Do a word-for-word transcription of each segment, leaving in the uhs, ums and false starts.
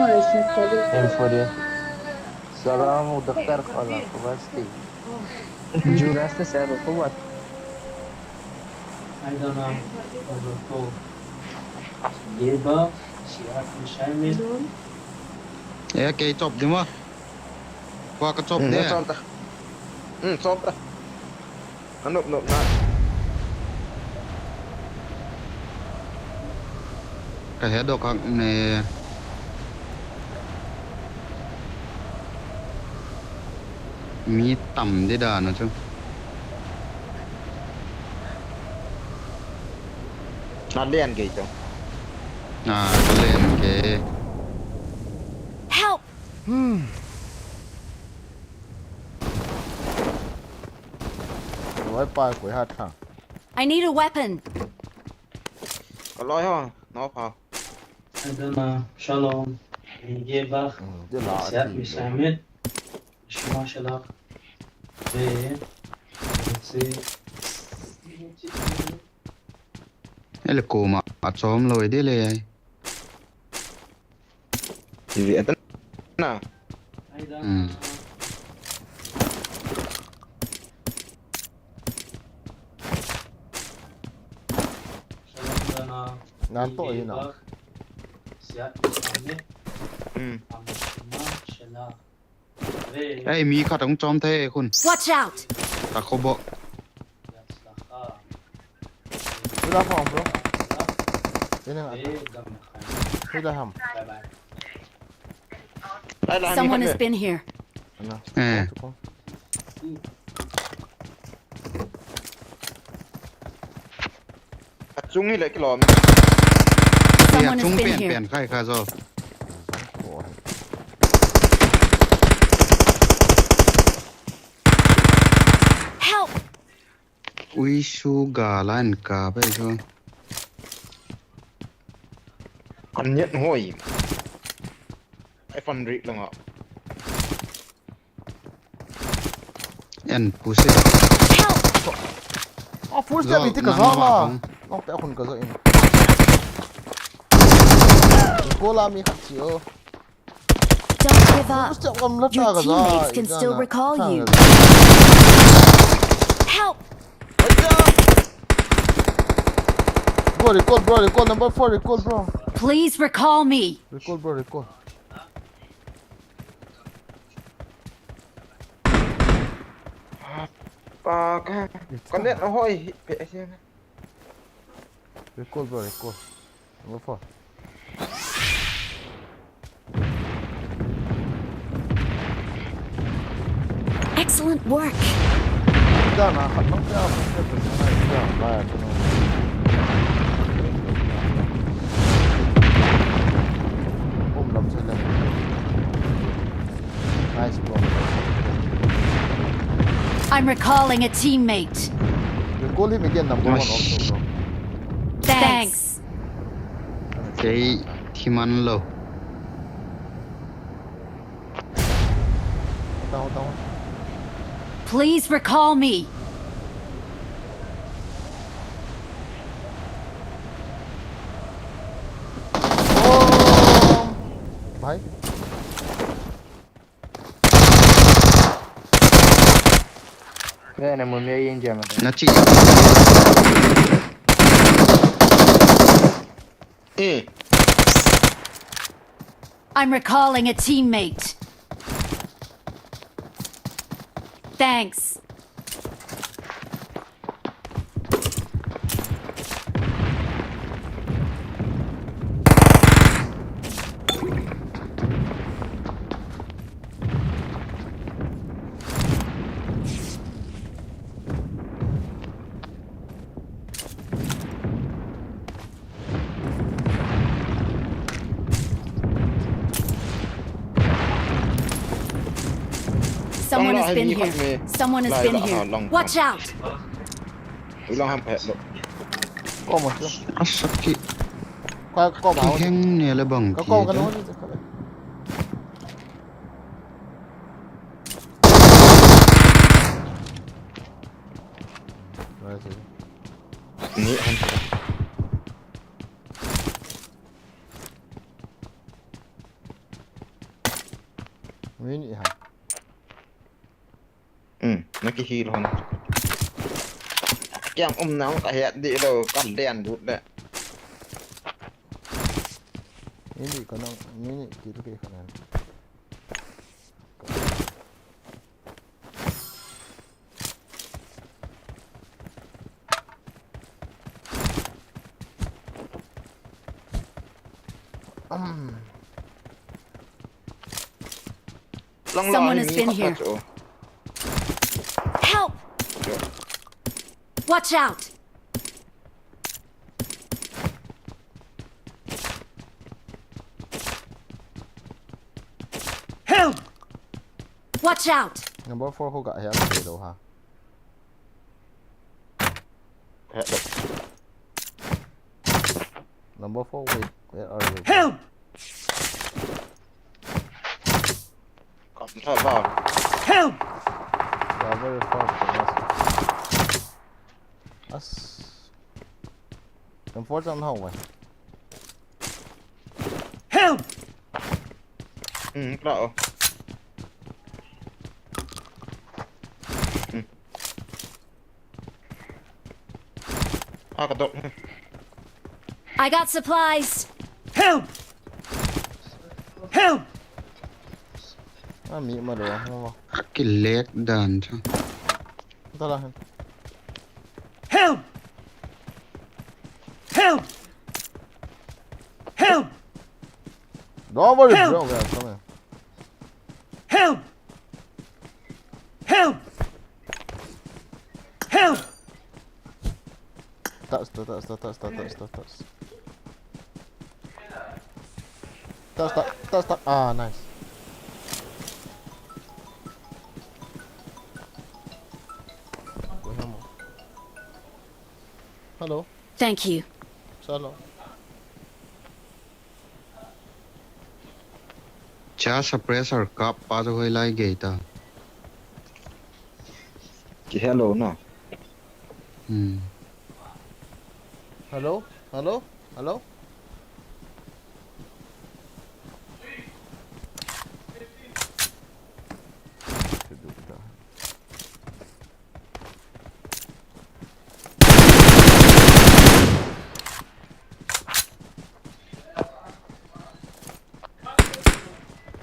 Em fodi. Salam, doktor, kala, kubasti. Jurasta, sir, kubat. Aidana, Roberto. Geba, Siat, Simon. E, kei chop ding mo. Kua ka chop de. Chop ta. Hmm, chop ta. Anop nop na. Ka head dok hak ne. Mi tam di da na chu. Na len ke chu. Na ka len ke. Help! Hmm. Loi pa koi hat ha. I need a weapon. Ka loi ho, no pa. Adana, Shalom, Geba, hmm, de la Siat, Misamet, Shema Shalak, Ve, Se. Ele koma, achom loi de le ai. Ti ve atan na. Hmm. Nan to hi na. Hmm. Ei, mi khat ahung chom thei khun. Watch out! Ta khobo. Hila ham, bro. Hila ham. Someone has been here. Ana. Eh. Achung hi le kilom. Someone has been here. Pen, pen, khai, khai, zo. Help! Ui, su ga lan ka bai zo. Kan net hoi. Ai fan rik langa. En push e. Help! A full step iti ka za la. Nok te khun ka za in. Ko la mi khat chi o. Don't give up. Full step kam la ta ka za. Your teammates can still recall you. Help! Bro, recall, bro, recall, number four, recall, bro. Please recall me. Recall, bro, recall. Pa ka, ka net na hoi, pe, pe. Recall, bro, recall. Number four. Excellent work. Dana, khat nang pia, khat pia, khat pia, khat pia, khat pia. Um, lam sila. Nice, bro. I'm recalling a teammate. Recall him again, number one also, bro. Thanks. Kei thiman lo. Down, down. Please recall me. Oh, bhai. Ve na mun me yin jam. Na chi. Eh. I'm recalling a teammate. Thanks. Someone has been here. Someone has been here. Watch out! Ulang ham phet lo. Ko mo tu. Asaki. Ko, ko ba. Ki heng ne le bang. Ko, ko, ko. Ni han. Mini ha. Hmm, na ki heal hon. Kiang um nang ka het di lo, ka den lut le. Mini ka nang, mini ki tu ke ka nang. Um. Someone has been here. Help! Watch out! Help! Watch out! Number four ko ka help de lo ha. Help. Number four, wait, where are you? Help! Come, help out. Help! You are very far from us. As. Number four, jump how way? Help! Hmm, klaro. Hmm. Ah, ka dok. I got supplies. Help! Help! Ah, mi ma lo, ah, ma. Aki lag dan cha. Dala hen. Help! Help! Help! Don't worry, bro. Help! Come here. Help! Help! Help! Touch, touch, touch. Touch, touch, touch, touch. Ah, nice. Hello. Thank you. Salo. Cha suppressor kap pa chu hoilai gei ta. Ki hello na. Hmm. Hello? Hello? Hello?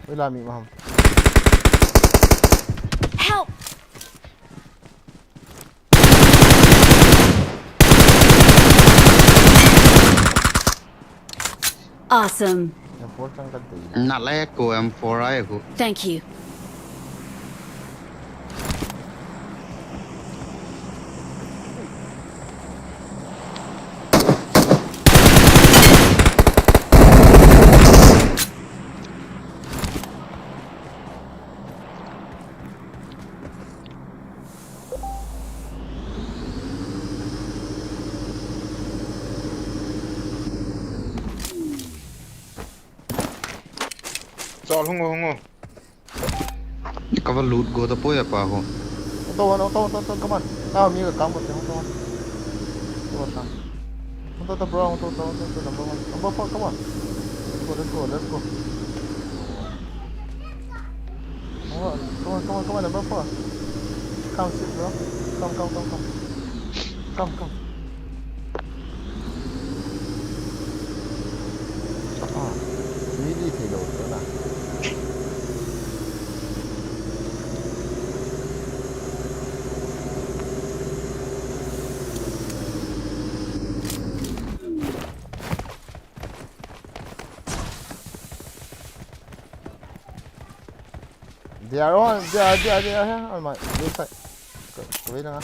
Ui, la mi ma ham. Help! Awesome. M four chang ka dei. Na le ko M four ai ko. Thank you. Chol, hung o, hung o. Ka va loot go ta poi apa ho. Auto one, auto one, auto one, come on. Now mi ka kam ko te, auto one. Auto one. Auto, auto, bro, auto, auto, auto, auto, number one. Number four, come on. Let's go, let's go, let's go. Come on, come on, come on, come on, number four. Come, sit, bro. Come, come, come, come. Come, come. Ah, really thei lou na. They are on, they are, they are, they are here on my left side. Go, go in, ah.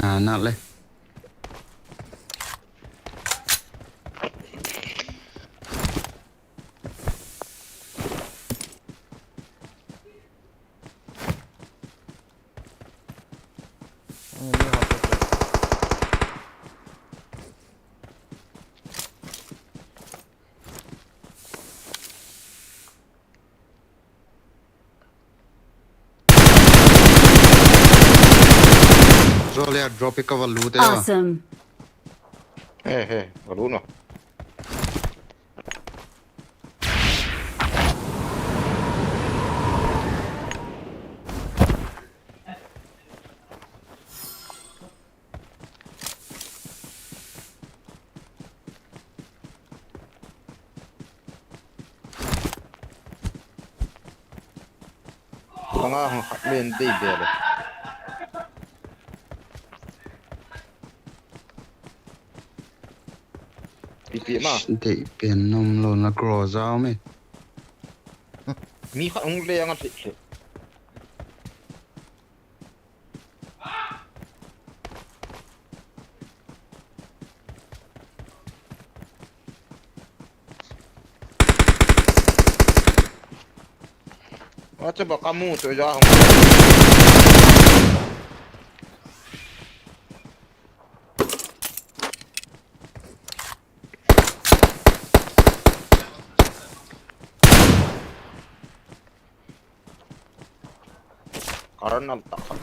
Ah, nak le. Zolia drop ka valu te. Awesome. He, he, valu no. Langa hong khat len dei bele. Pipi ma. Dei pen nom lo na grow zau me. Mi khat hong le anga thik thik. Acha ba kamu to ja hong. Karnal tak khat.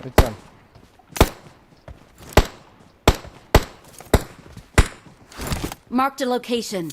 Richard. Marked a location.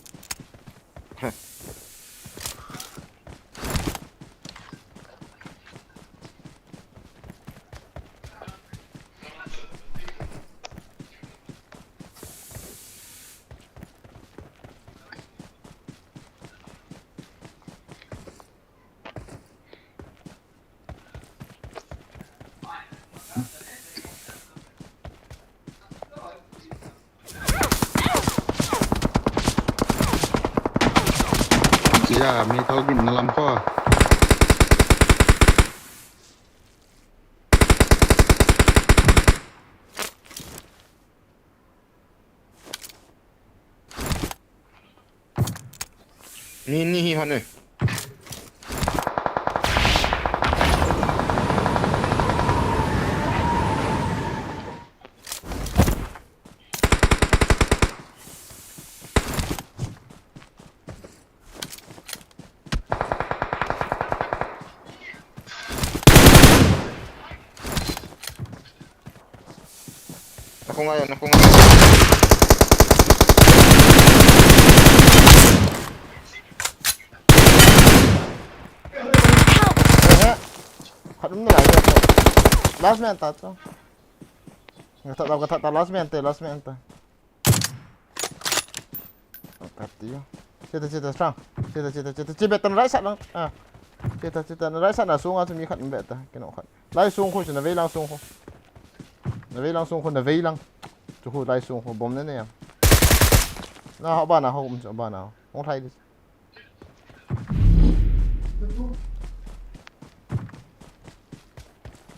Ya, mi thal gin na lam kho. Ni, ni hi hon e. Naku ngai, naku ngai. Help! Ehe. Khat um nalai. Last man ta chu. Ka that ta, ka that ta, last man te, last man te. Ati. Chita, chita, strong. Chita, chita, chita. Chibet tan right side lang. Ah. Chita, chita, right side na sunga chu mi khat um be ta. Kino khat. Lai sung khu chu na vei lang sung khu. Na vei lang sung khu, na vei lang. Chu khu lai sung khu bomb na ne yang. Na ho ba na ho um chu ba na ho. Hong thai di.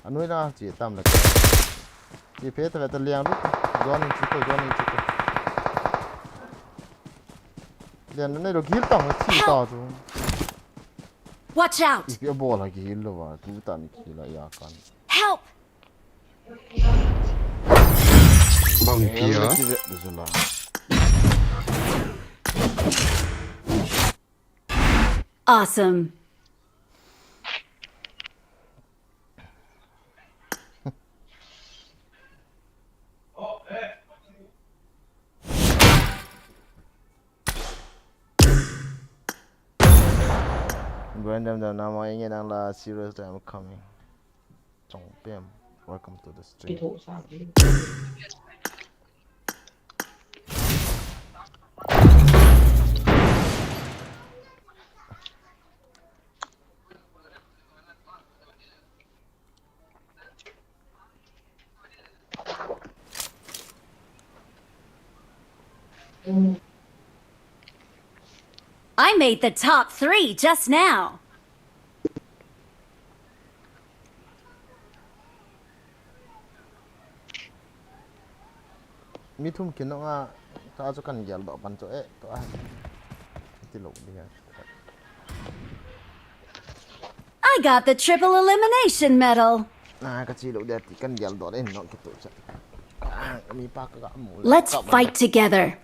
Anoi la chi tam la. Chi phe ta ta liang lu. Zone in chi ko, zone in chi ko. Liang nei lo gil ta ho chi ta chu. Watch out! Ipi a bol a gil lo va, tu ta ni gil a ya kan. Help! Bang pi a. Ki vet de zula. Awesome. Brandon, the number, I'm serious, I'm coming. Chong Pem, welcome to the stream. I made the top three just now. Mi thum kinong a, ta chu kan gel doh pan chu, eh, to a. Ti lo ding a. I got the triple elimination medal. Na, ka chi lo dia ti kan gel doh le in no ki tu cha. Ah, mi pa ka ga mu le. Let's ka ba fight together.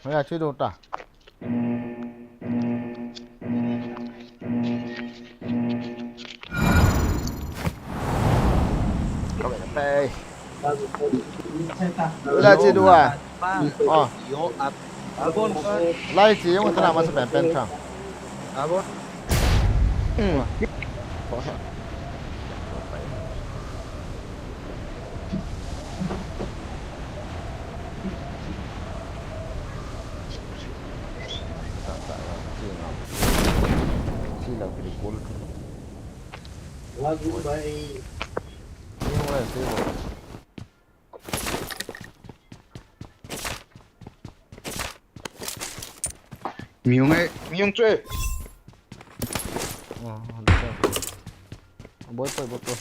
Haya, chi do ta. Ka ve na pe. Haya, chi do a. Oh. Lai chi yong ta na ma sa pen pen cha. Miung ai, miung chue. Boi, boi, boi, boi.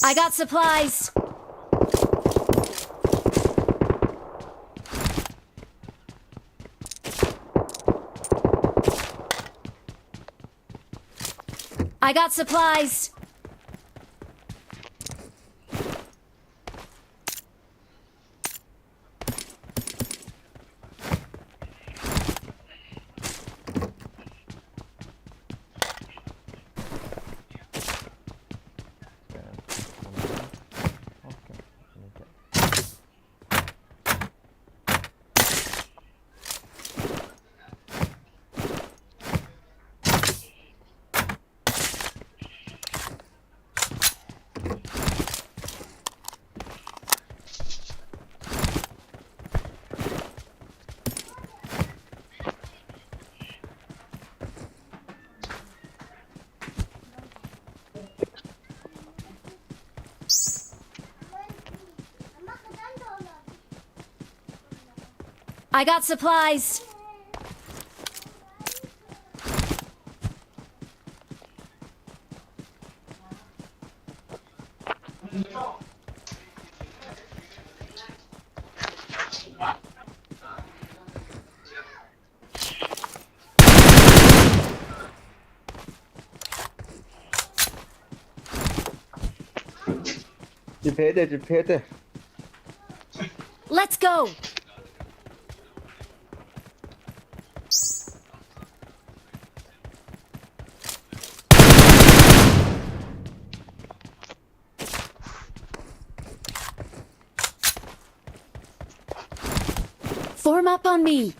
I got supplies. I got supplies. I got supplies. Chiphe te, chiphe te. Let's go. Form up on me.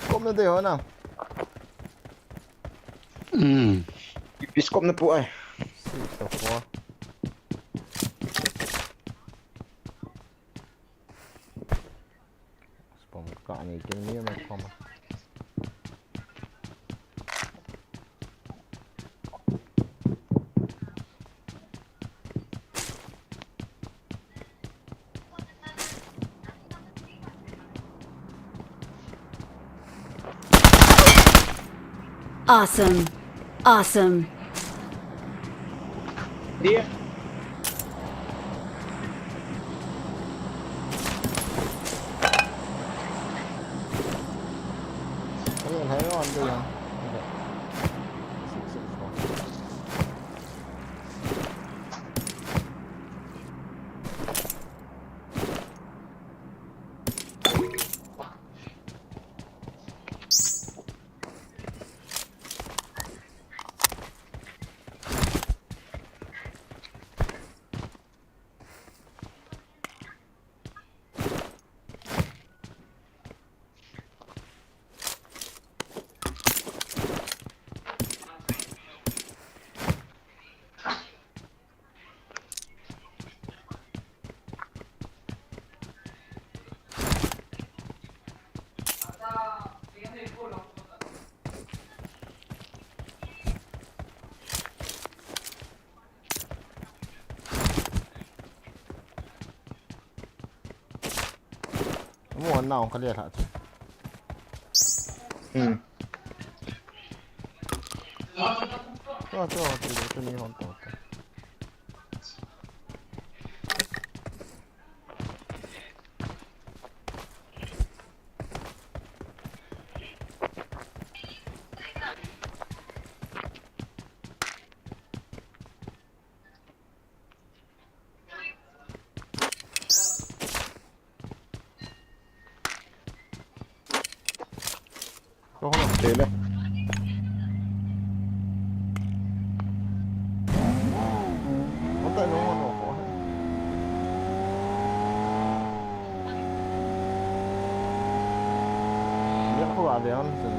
Kom na de ho na. Hmm. Ipis kom na pu ai. Six to four. Ani, kini mai khoma. Awesome. Awesome. Mo na ong kali la. Hmm. Cho, cho, cho, cho ni hon to. Cho nó để lên. Có tay nó nó có. Biết không, à, để ăn rồi.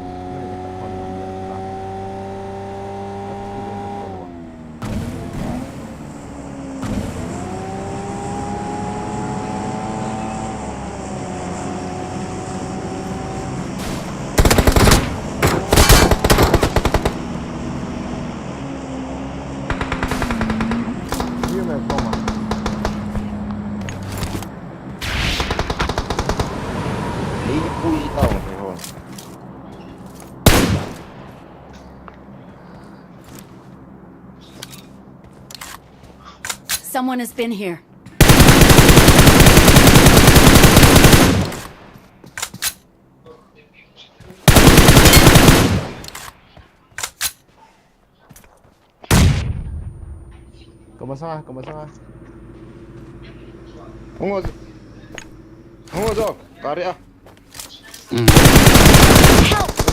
Someone has been here. Kau masang ah, kau masang ah. Hung o. Hung o, Jok. Kari ah. Hmm.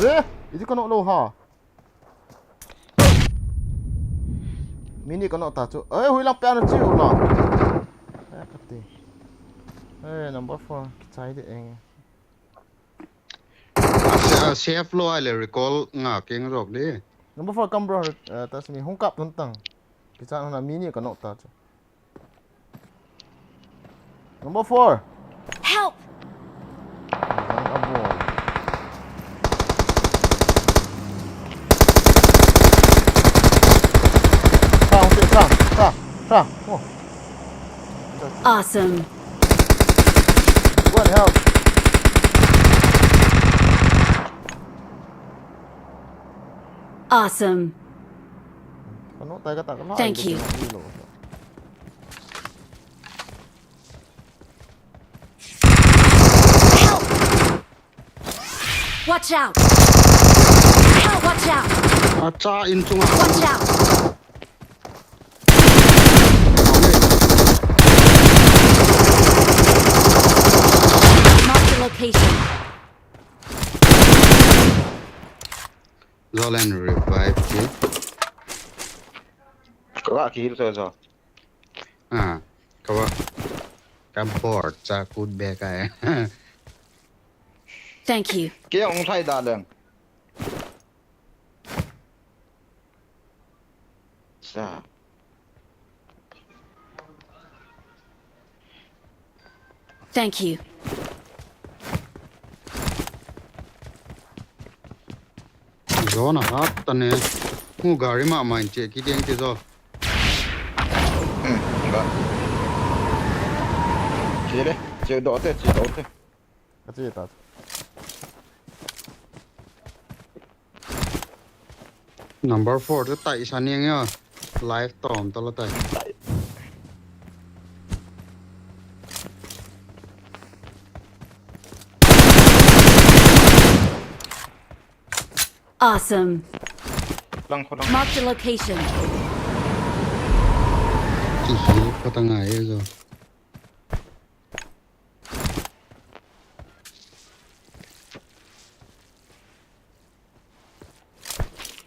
Eh, iti kau nok lou ha. Mini kau nok ta chu. Eh, hui lang pe ana chu la. Eh, kati. Eh, number four. Kichai de eng. A, a, safe lou ahile recall nga keng jok le. Number four, come bro, uh, ta sini hung kap tun tang. Kicha na mini kau nok ta chu. Number four. Help! Jang a bol. Sa, sa, sa, sa. Oh. Awesome. Go and help. Awesome. Kau nok tai kata kau nok. Thank you. Help! Watch out! Help, watch out! Acha, in chunga. Watch out! Mark the location. Zolan revive ki. Kau ka kill to jo. Ah, kau ka board cha kut be ka e. Thank you. Kei hung thai da leng. Sa. Thank you. Kona hat tane. Mu gari ma main che kiding ti jo. Hmm, ga. Che le, che do te, che do te. Ka che ta. Number four chu tai sa niang ya. Live tom to lo tai. Awesome. Lang ko lang. Mark the location. Ki hi patang ai jo.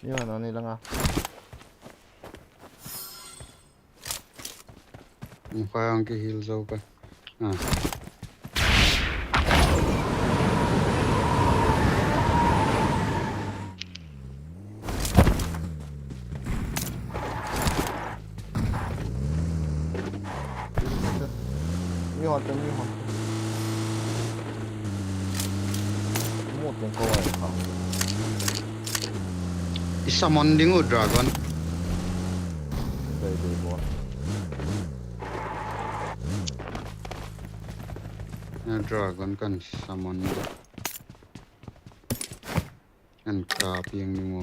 Ni ma no ni langa. Ni kha ang ki heal jo ka. Ah. Mi hon te, mi hon te. Mu teng ko ai kha. I summon ding u dragon. Dei dei bo. Na dragon kan summon. Kan kap jeng ding u.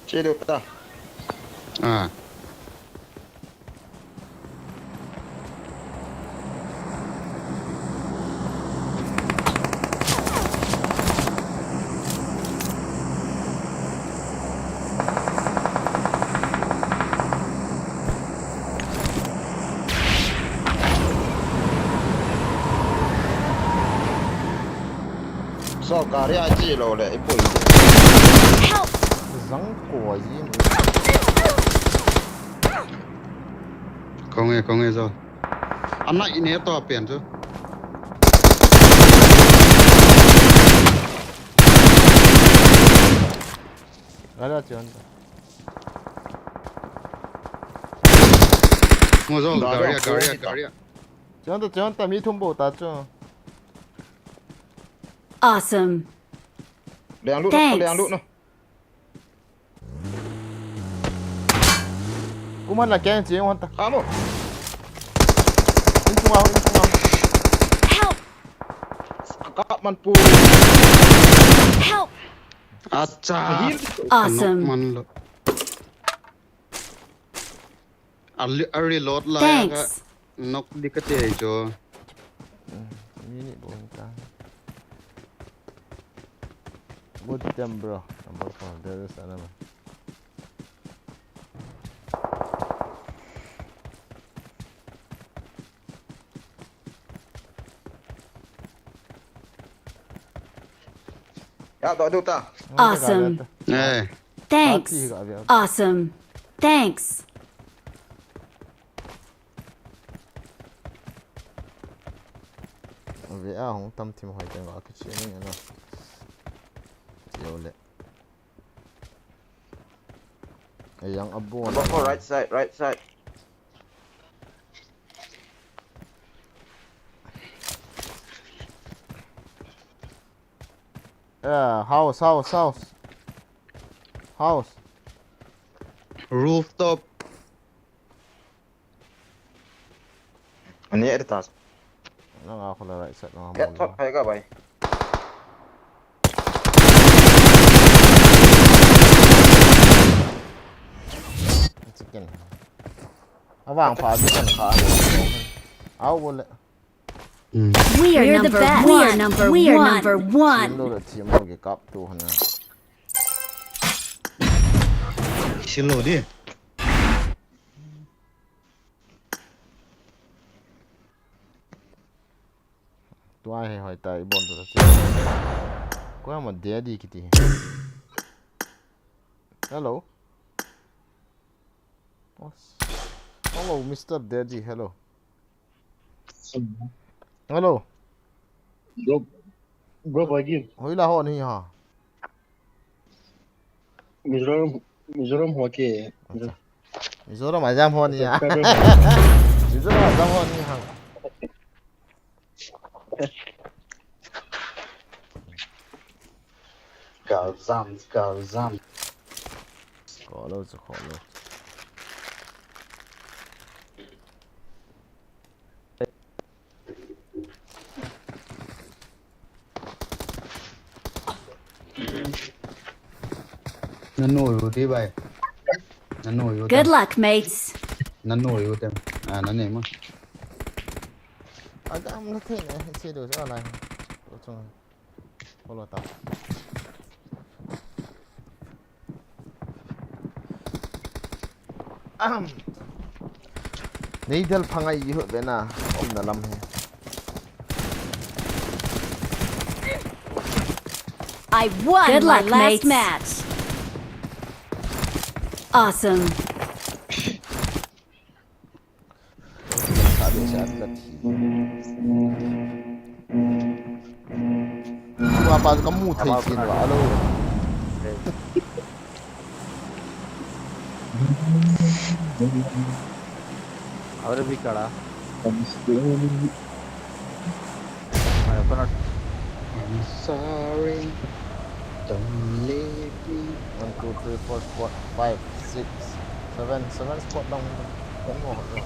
Che deu ta. Ah. So, gari a chi lo le, i pui. Help! Zang ko yin. Kong e, kong e zo. Ana ine to pian chu. Gari a chi on. Mo zo, gari a, gari a, gari a. Chon ta, chon ta, mi thum bou ta chu. Awesome. Liang lut, thanks. Liang lut no. Kuman la keng chi hon ta. Amo. In chunga, in chunga. Help. Ka man pu. Help. Acha. Awesome. Man lo. A li-, a reload la ya ka. Thanks. Nok di ka te ai cho. Hmm, ini ni bong ta. Good time, bro. Number four, there is another. Ya, do, do ta. Awesome. Eh. Thanks. Awesome. Thanks. Ve a hung tam thim hoi teng a kichi ni na. Yo le. Ayang abo. Abo ko right side, right side. Yeah, house, house, house. House. Rooftop. Ani e tas. Nang a khula right side na. Ya, thot phai ka bai. Ken. Avang pha bi kan kha. Au bol le. Mm. We are We're the number best. One. We are number We are one. Number one. Team lo le team lo ke kap tu hana. Silo di. Tua hi hoi tai bon tu. Ko ma daddy kiti. Hello. Hello, Mister Daddy, hello. Hello. Bro, bro, Bagi. Hoila hon hi ha. Mizoram, Mizoram ho ke. Acha. Mizoram ajam hon hi ha. Mizoram ajam hon hi ha. Gal zam, gal zam. Kholo chu kholo. Nanu yu ti bai. Nanu yu. Good luck, mates. Nanu yu tem. Ah, nanu ma. Agam na thei ne, che do sa lai. Ko chung. Ko lo ta. Ahem. Neidel phangai ji hut vena. Om na lam he. I won. Good luck, my last mates. Match. Awesome. Sa de sa de la thi. Tua pa ka mu thei chin wa alo. Avare bhi kala. I'm sorry. Don't leave me. One, two, three, four, four, five, six, seven, seven squad down. One more, one more.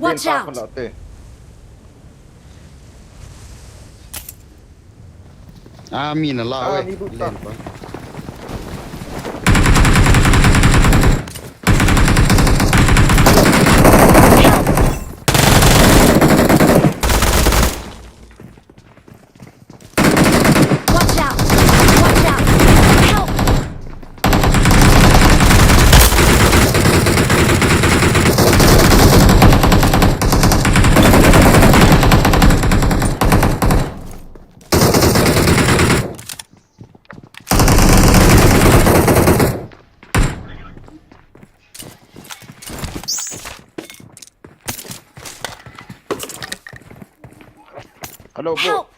Watch out! Ah, mi na la, ah, oi. Mi bu ta. Len pa. Watch out! Watch out! Help! Hello, bot. Help!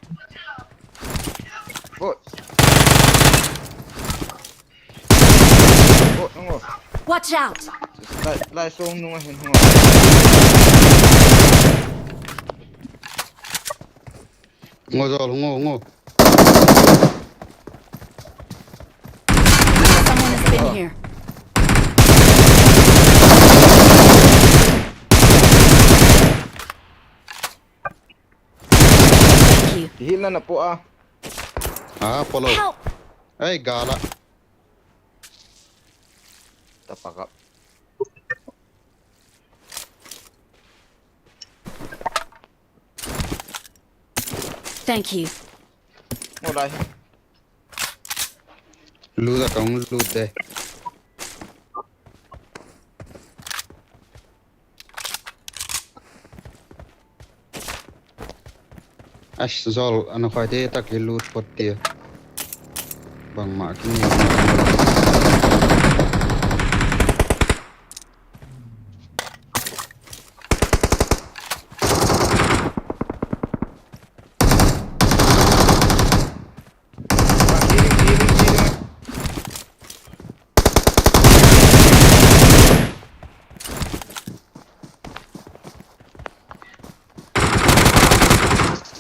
Bot. Bot, ngo. Watch out! Lai, lai song nung ahin, ngo. Ngo, Zol, ngo, ngo. Someone has been here. Thank you. Heal na na po, ah. Ah, follow. Help! Ai, gala. Tapak up. Thank you. Ngo lai. Loot a kong loot de. Ash, Zol, ana khoi te tak i loot pot tia. Bangma kini.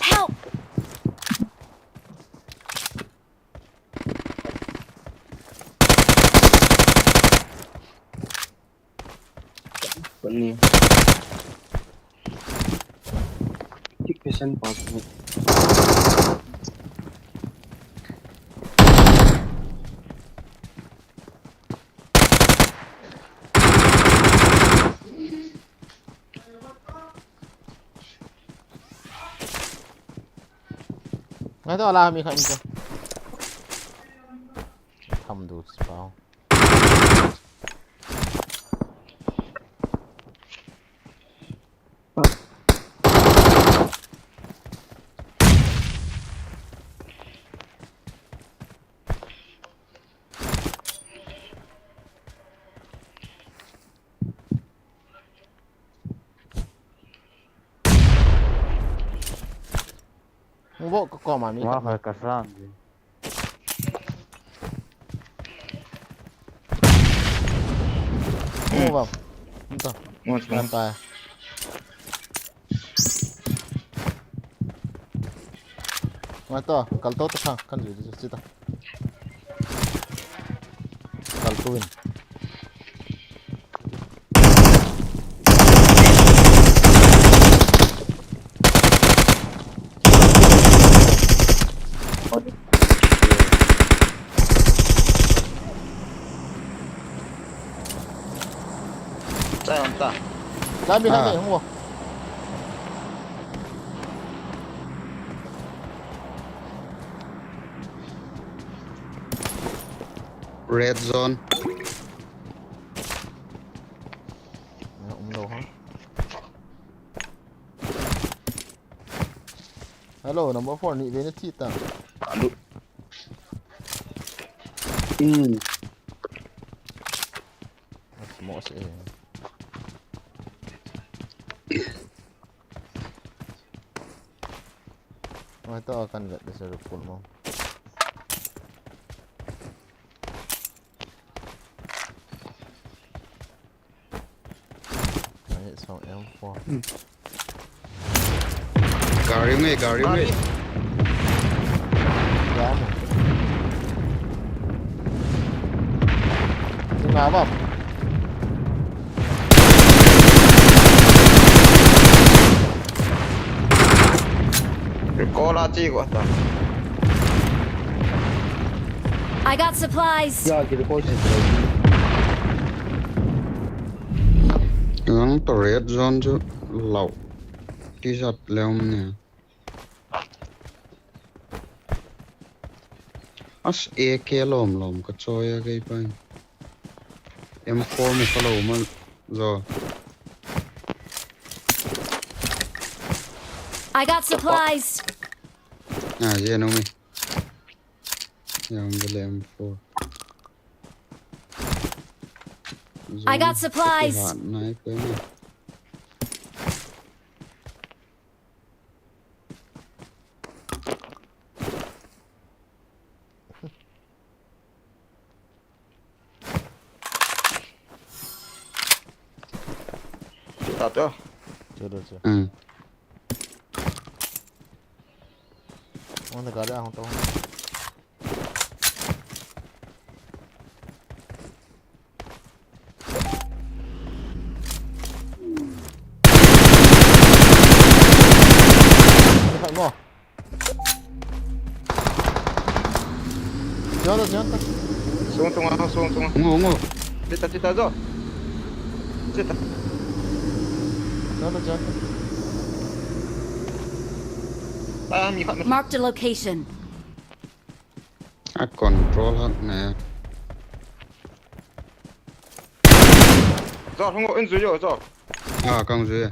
Help! Tik pesan pas ni. Ngai to, ala mi khat mi to. Tham du spawn. Hung vo ka koma mi. Wa khat. Khai ka sang di. Hung vo. Nto. Mo, mo. Ngan ta. Ngai to, kal to ta khang, kan ju ju ta. Kal to in. Chai on ta. Lai mi, lai mi, ah, hung vo. Red zone. Na um lou ha. Hello, number four, ni ve na thi ta. Alu. Hmm. Mo se. Ngai to, kan vet de se ru pun mo. Ngai so M four. Gari nge, gari nge. Gari. Gari. Nga bam. Recall a chi ko ta. I got supplies. Ya, ki recall chi. Nang to red zone chu lau. Ti sat lem ne. As A K lom lom ka choi a kei pai. M four mu ka lo ma zo. I got supplies. Ah, ye no me. Yang bele M four. I got supplies. Zo, nai ko na. Che ta to. Che de che. Hmm. Onde gari a hon to. Janta, janta. Sung tunga, sung tunga. Ngo, ngo. Chita, chita, zo. Chita. Janta, janta. Ah, mi khat, mi khat. Marked a location. A control hak ne. Zo, hung o, in zui yo, zo. Ah, kang zui.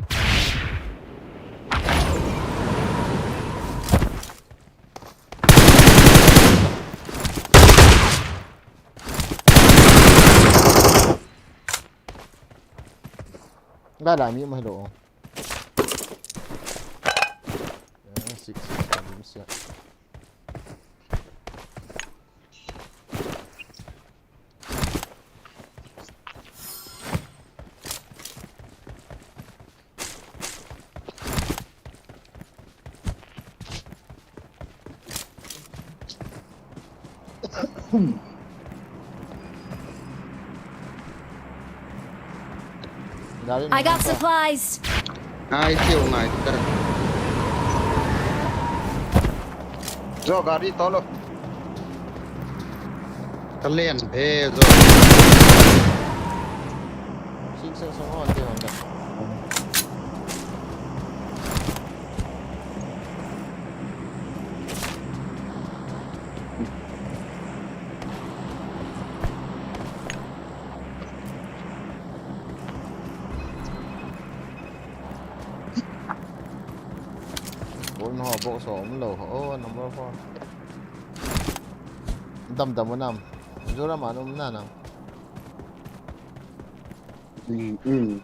Ngai la mi mai lo. Eh, six, six, six, six. I got supplies. Ai, keu ngai ta. Jo, gari tolo. Kalen phe jo. Sing sing song on te on da. Bol no box ho um lou ho, oh, number four. Dam dam nam. Mizoram a um na nam. Hmm, hmm.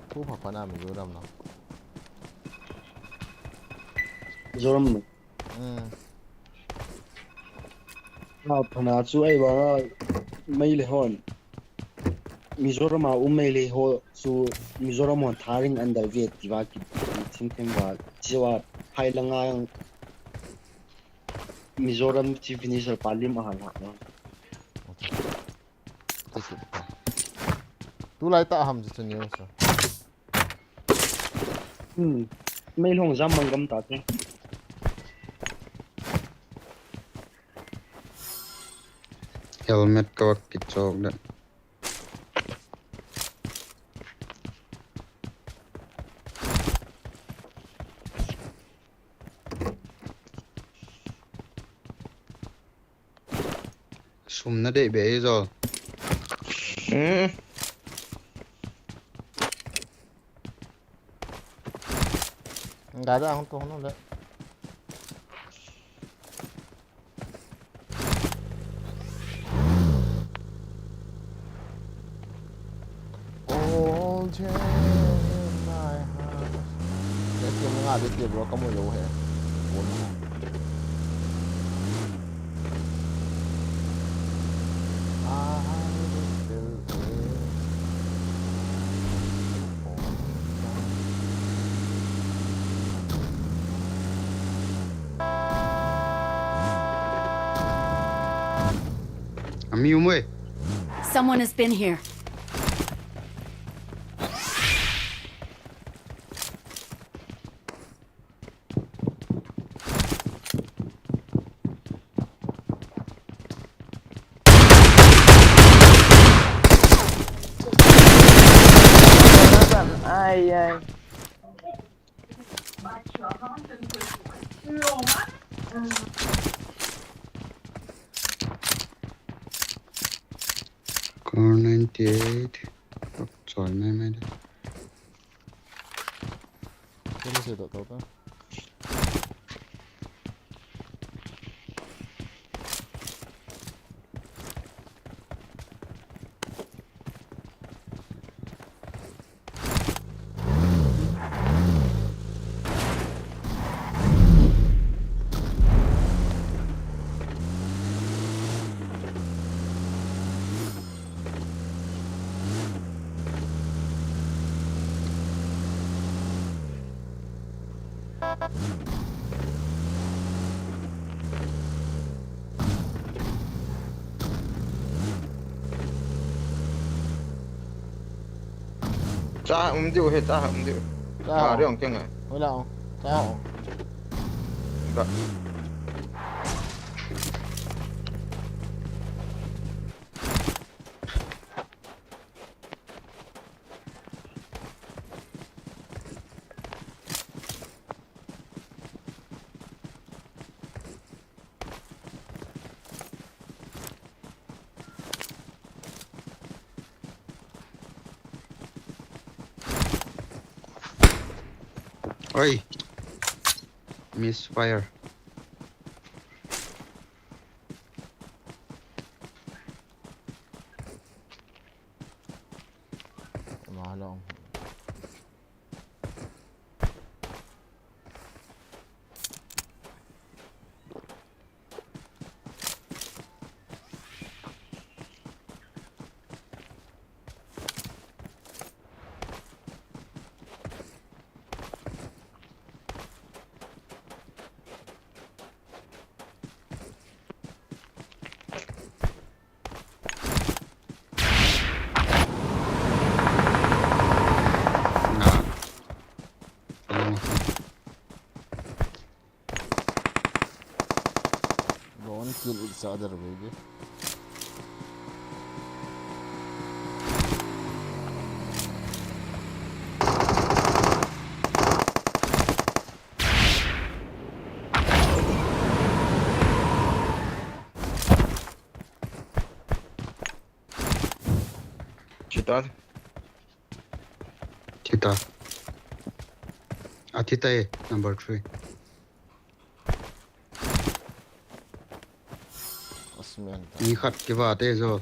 Thu pha pha nam Mizoram na. Mizoram. Hmm. A phana chu ahivanga Meitei hon Mizoram a um Meitei ho chu Mizoram hon tharing an dal ve tiva kithim thim va chiwa phai langa Mizoram Chief Minister pa lim a hal ha. Tulai ta ham chu news. Hmm. Meilhong jam mang gam ta te. Helmet ka kichok da. Sum na dei be jo. Hmm. Ga da hung to hung le. All day in my heart. Cái kia mới ngã đi kia bro, có một lũ hè. Bốn. I will still wait for you. Ami umwe. Someone has been here. Ai, ai. Core ninety-eight. Choi mai mai de. Kini se to to ta. Cha um diu he, cha um diu. Cha. Gari ong keng ai. Hola ong. Cha ong. Ga. Oi. Misfire. Malong. It's the other way, baby. Cheater. Cheater. A cheater e, number three. Asmen ta. Ni khat kiva te jo.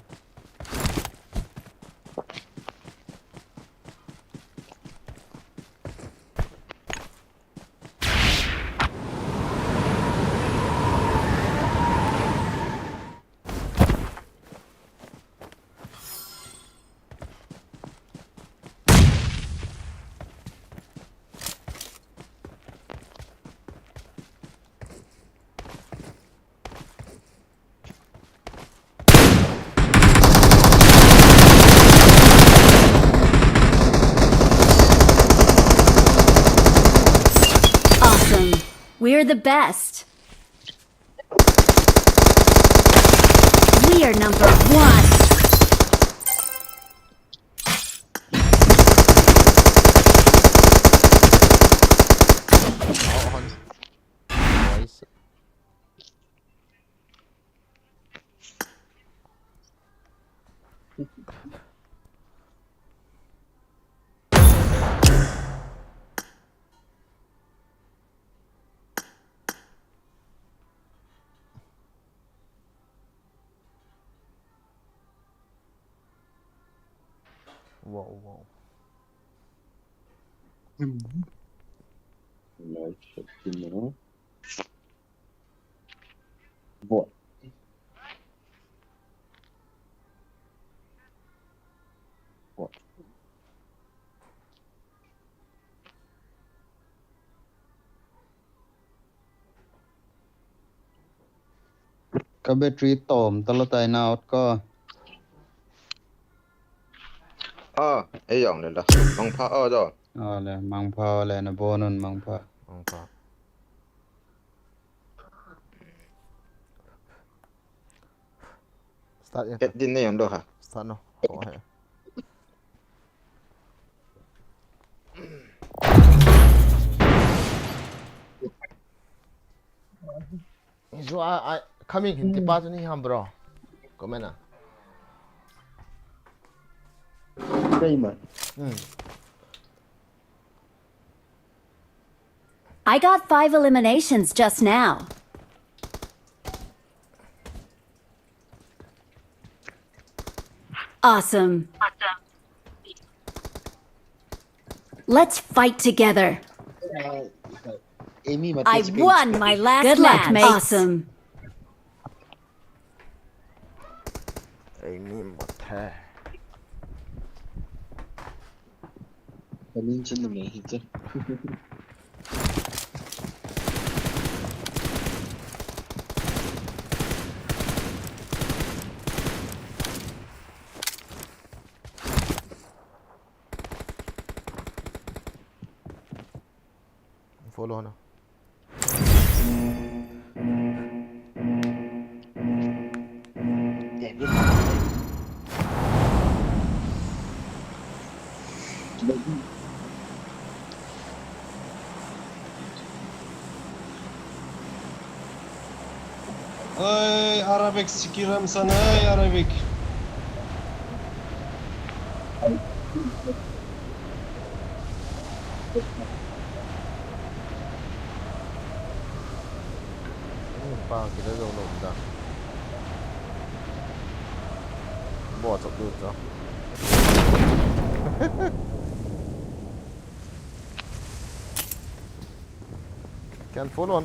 Awesome. We're the best. We are number one. Wow, wow. Nice, you know. What? What? Ka battery tom talo tai na ot ko. Ah, ei jong le la. Mangpha o jo. Ah, le, mangpha le na bonun mangpha. Mangpha. Start ya. Et din ne yon do ha. Start no. Ko he. Zo a, a, coming hin tipa tu ni ham, bro. Comment a. Kei ma. Hmm. I got five eliminations just now. Awesome. Let's fight together. I won my last match. Good luck, mate. Awesome. Ei, ni mat he. Kanin chin na me hi che. Follow na. Oi, Arabic sikiram san, oi, Arabic. Pa kile lo lo da. Bo chok du cho. Can follow on.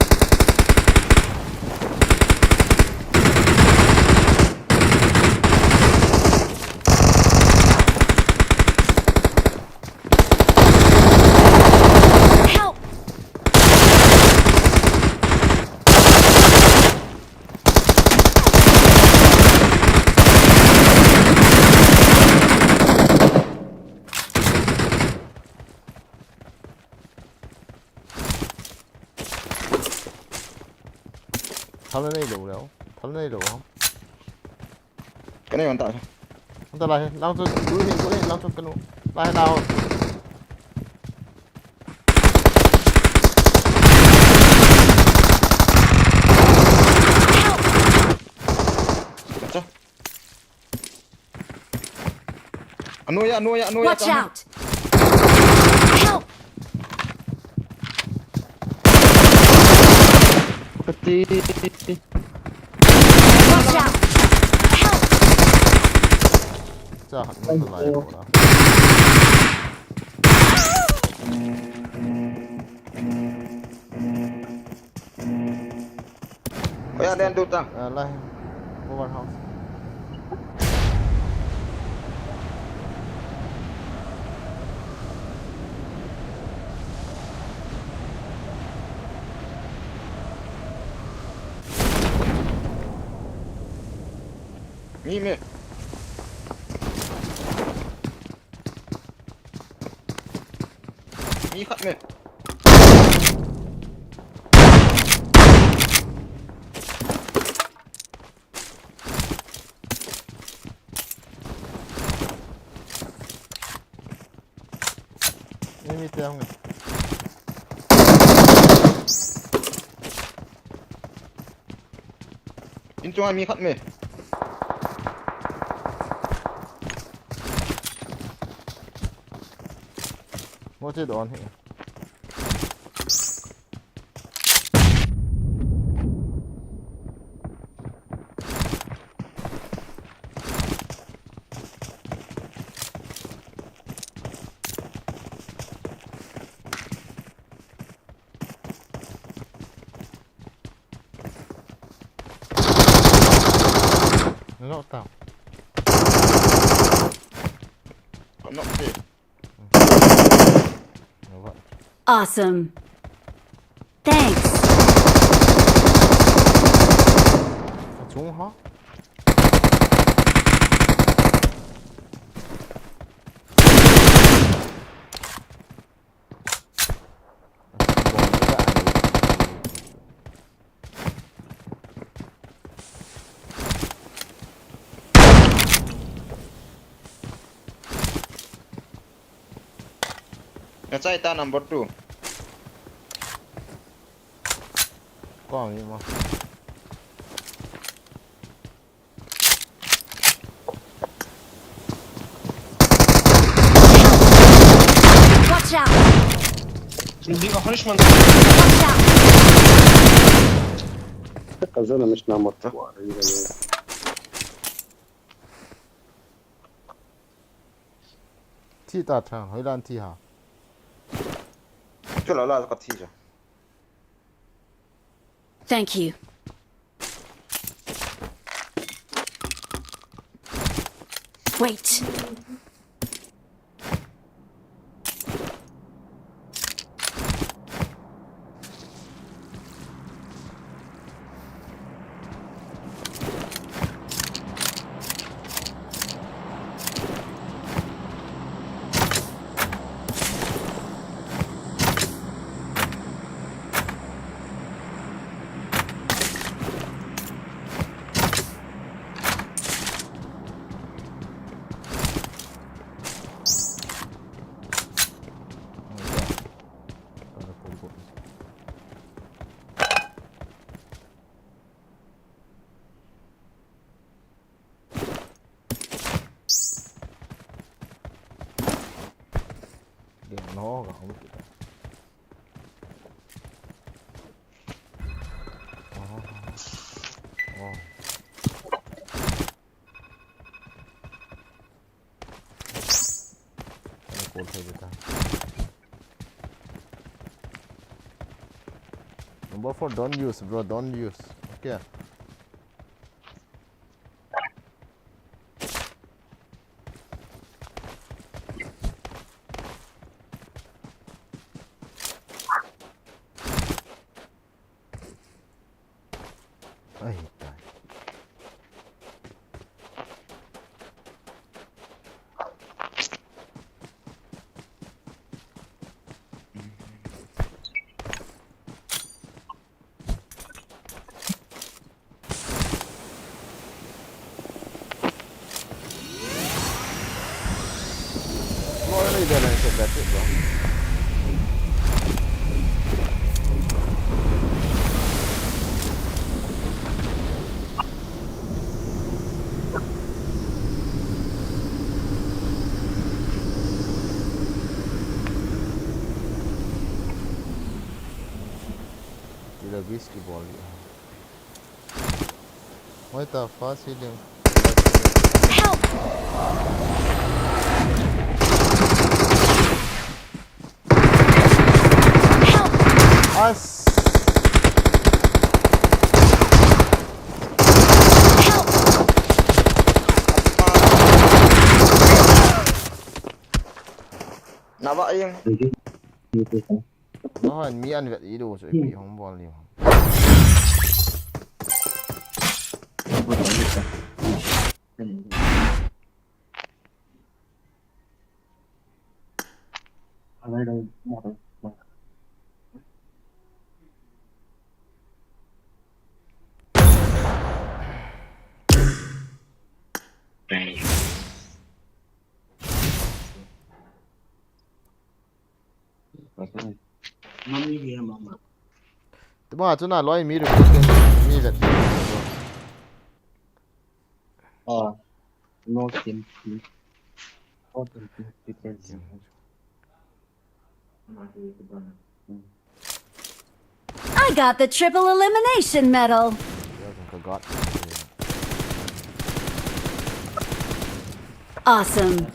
Help! Thal nei lou leu. Thal nei lou ham. Ka nei hon ta. Hon ta lai, lang chu, lu hi, lu hi, lang chu ka nu. Lai, lai. Acha. Anoya, anoya, anoya. Watch out! Help! Kati. Watch out! Help! Cha hat mo ta lai mo na. Oya, den du ta. Ah, lai. Over house. Mi, mi. Mi khat me. Enemy te hung. In chunga mi khat me. Mo che don hi. Knock down. Knock down. Awesome. Thanks. Achung ha? Nga chai ta number two. Kong ni mo. Watch out! Hindi ka punishment. Watch out! Kazana mission number two. Thi ta thang, hoi lan thi ha. Chu la la ka thi ja. Thank you. Wait. Dia no ga um kita. Oh. Oh. Number four, don't use, bro, don't use. Okay. Ai, tai. That's it, bro. Kila whisky bol. Moi ta fa ceiling. Help! Help! As. Help! Nava ing. Nahon mi an vet i do chu ipi hong bol ni hong. Tuma chuna loi mi recruit mi vet. Ah, no skin. I got the triple elimination medal. Awesome.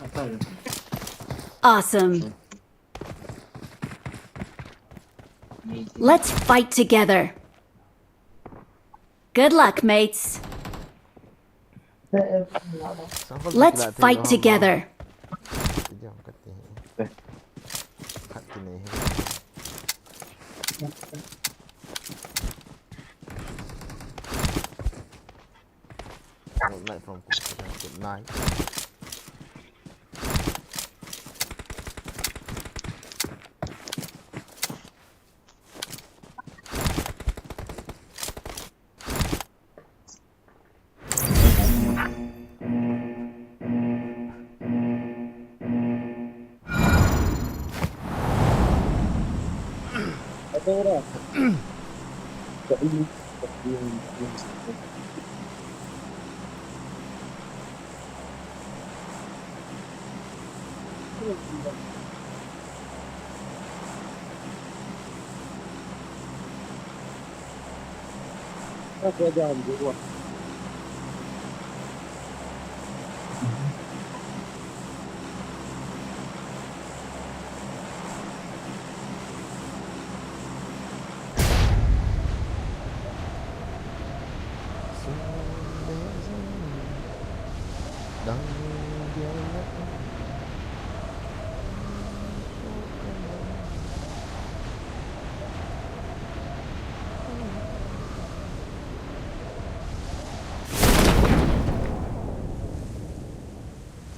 Awesome. Let's fight together. Good luck, mates. Let's fight together. Good night.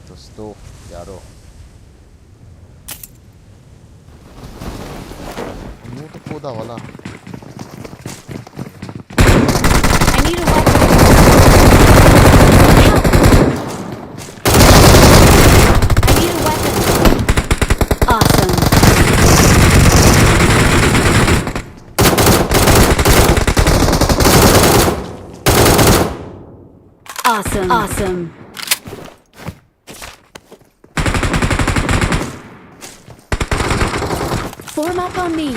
Tosto, yaro. Mutu koda wala. I need a weapon. Help! I need a weapon. Awesome. Awesome. Awesome. Form up on me.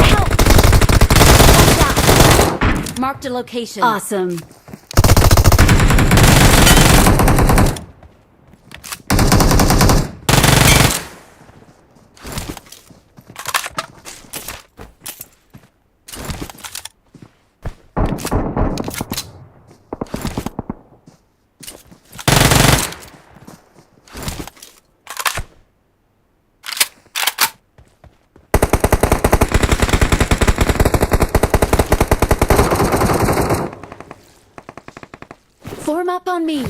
Help! Watch out! Marked a location. Awesome. Form up on me.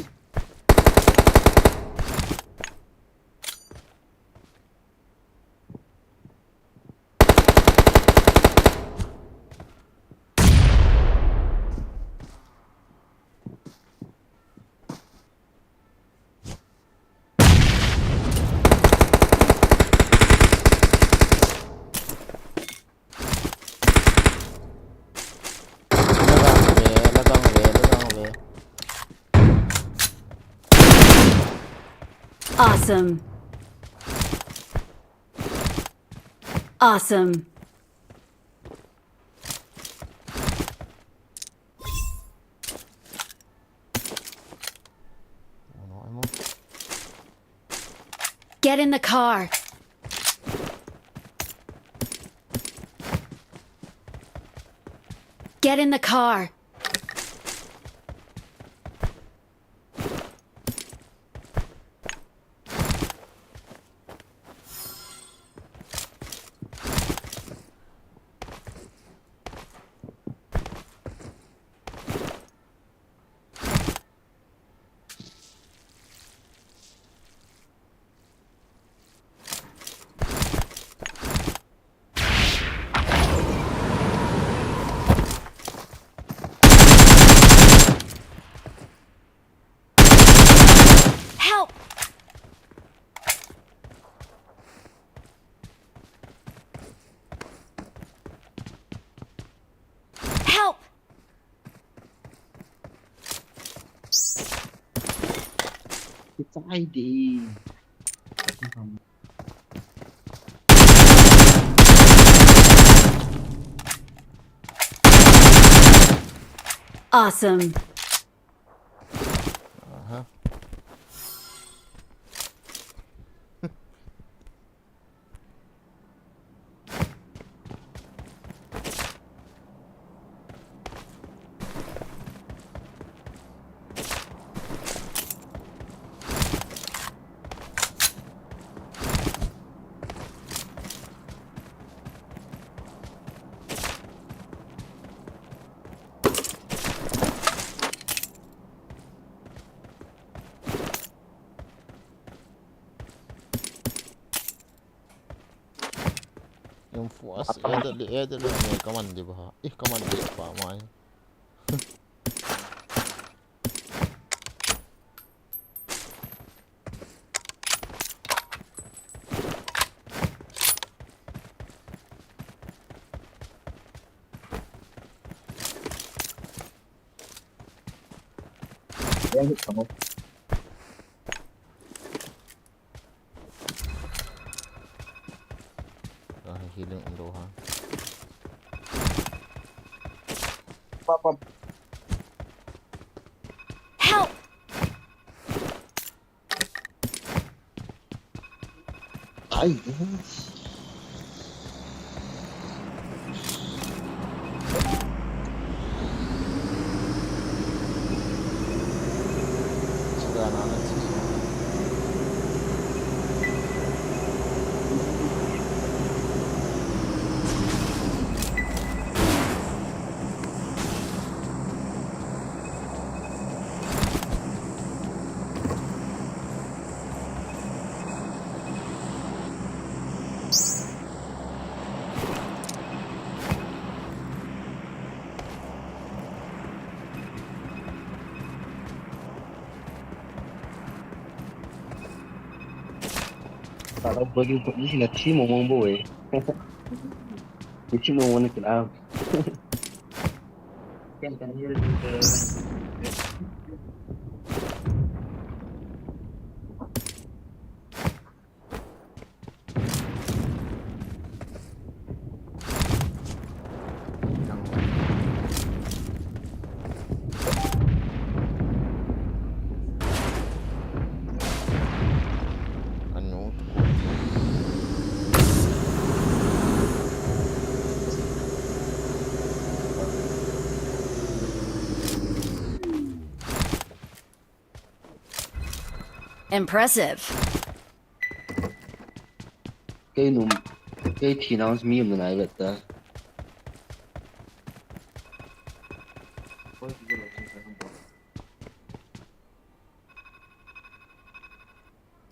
Awesome. Awesome. Oh, no ammo. Get in the car. Get in the car. Help! Help! Kichai di. Awesome. Aha. Yung fuas, edit, edit lang yung command, di ba? Eh, command, di ba? May. Yan, hit ako. Ah, healing undo ha. Pop, pop. Help! Ay, yes. Para bagi bagi sila team omong boy. Team omong ni kena. Impressive. Kei num, kei thi nang mi um nai vet ta.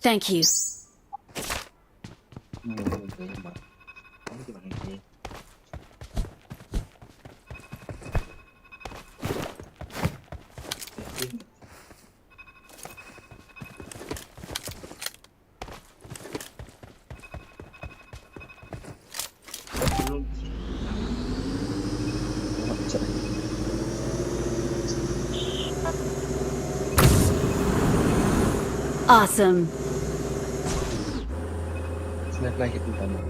Thank you. Awesome. Sniper hit ni tama.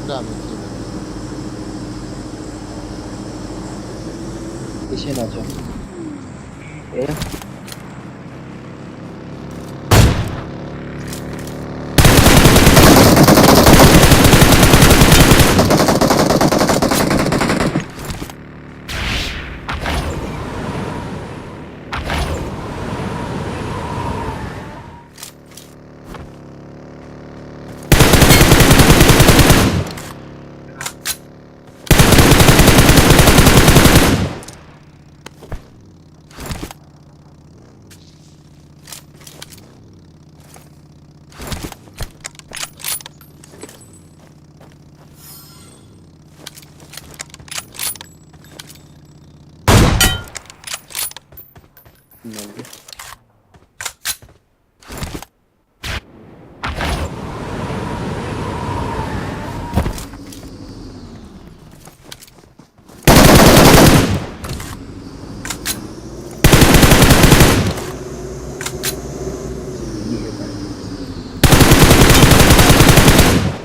Dami sina. Isi na jo. Eh?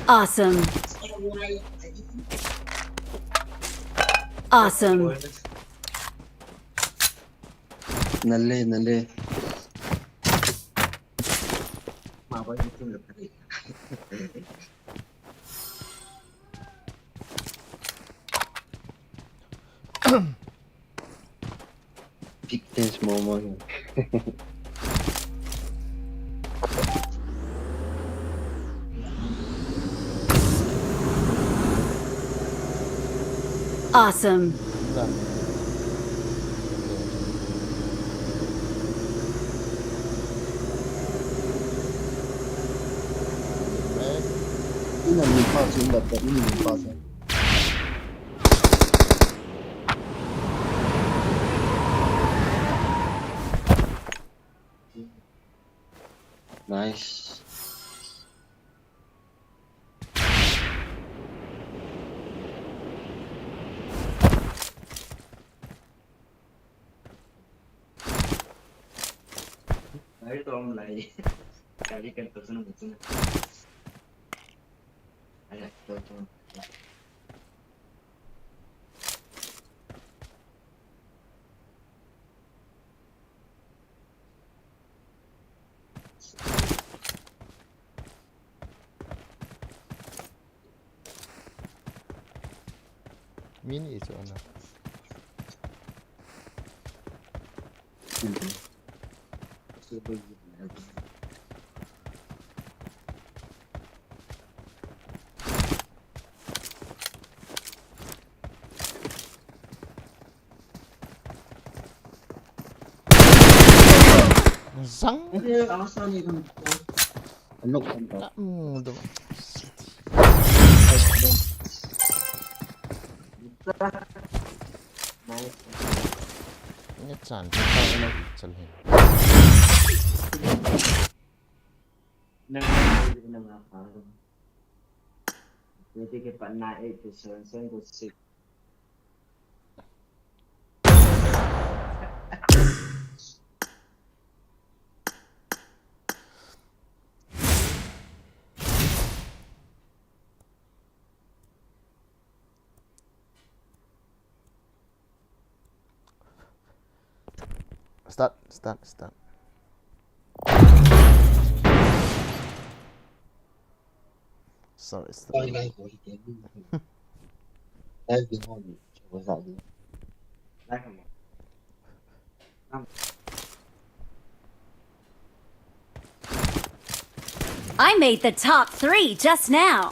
Awesome. Awesome. Nale, nale. Big dance, mama. Awesome. Ina ni pa sin da ta, ina ni pa sin. Nice. Gari to om lai. Gari kan to sunu sunu. Ala to to. Mini is on. Zang. Ano kanta? Kamu do. Nice. Ini cantik. Celhin. Nang, nang apa? Jadi ke pat naik ke seven seven ke six. Start, start, start. Sorry, start. I made the top three just now.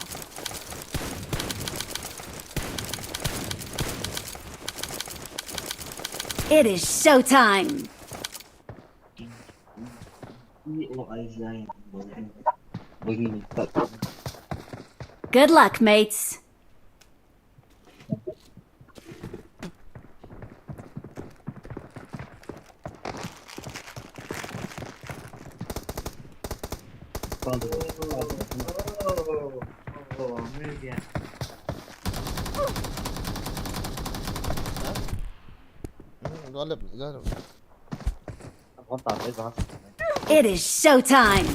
It is showtime. Good luck, mates. Oh, oh, oh, मिल गया। It is showtime.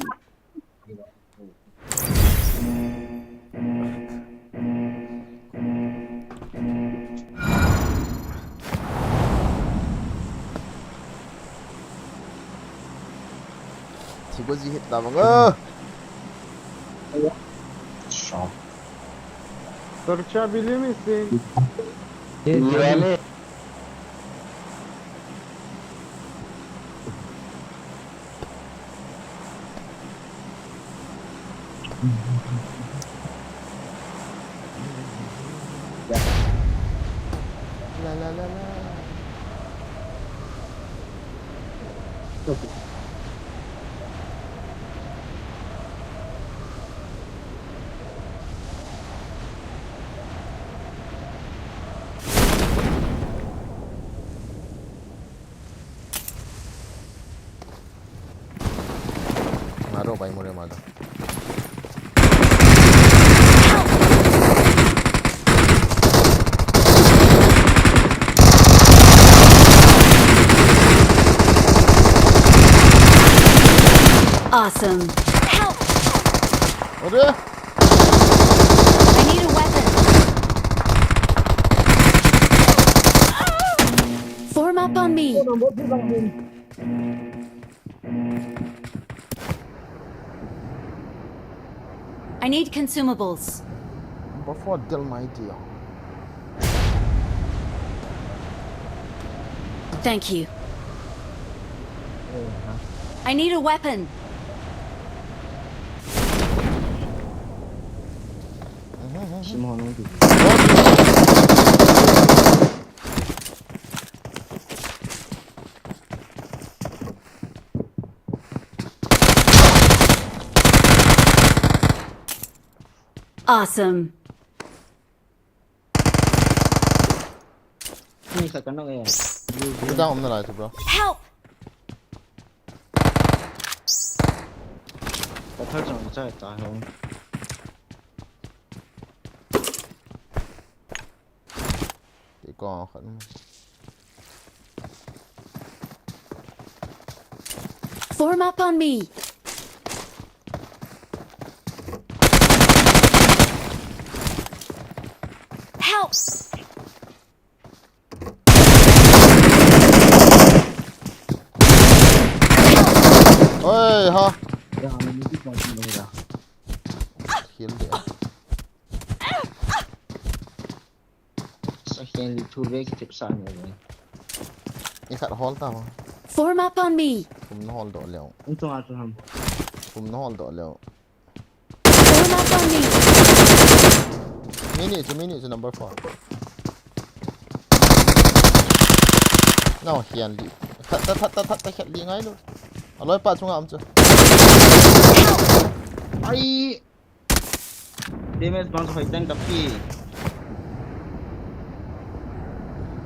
Sigo ji hit tabang. Torcha bili misin. La, la, la, la. Maro, bai, more, maro. Awesome. Help! Ore? I need a weapon. Form up on me. I need consumables. Before del mai dia. Thank you. I need a weapon. Awesome. Ni khat ka knock e. Ni dang um nalai chu, bro. Help! Ka thar chang cha cha hong. Ti ko khat. Form up on me. Help! Oi, ha. Kill dia. Sa khen li thu ve ki tep sa ne ve. Ni khat hol ta ma. Form up on me. Kum na hol do leo. Ung tung a tu ham. Kum na hol do leo. Form up on me. Mini chu, mini chu number four. Nau hian li. That, that, that, that, that, that, hian li ngai lo. Aloi pa chunga um chu. Ai. Damage bang hoi tang tapi.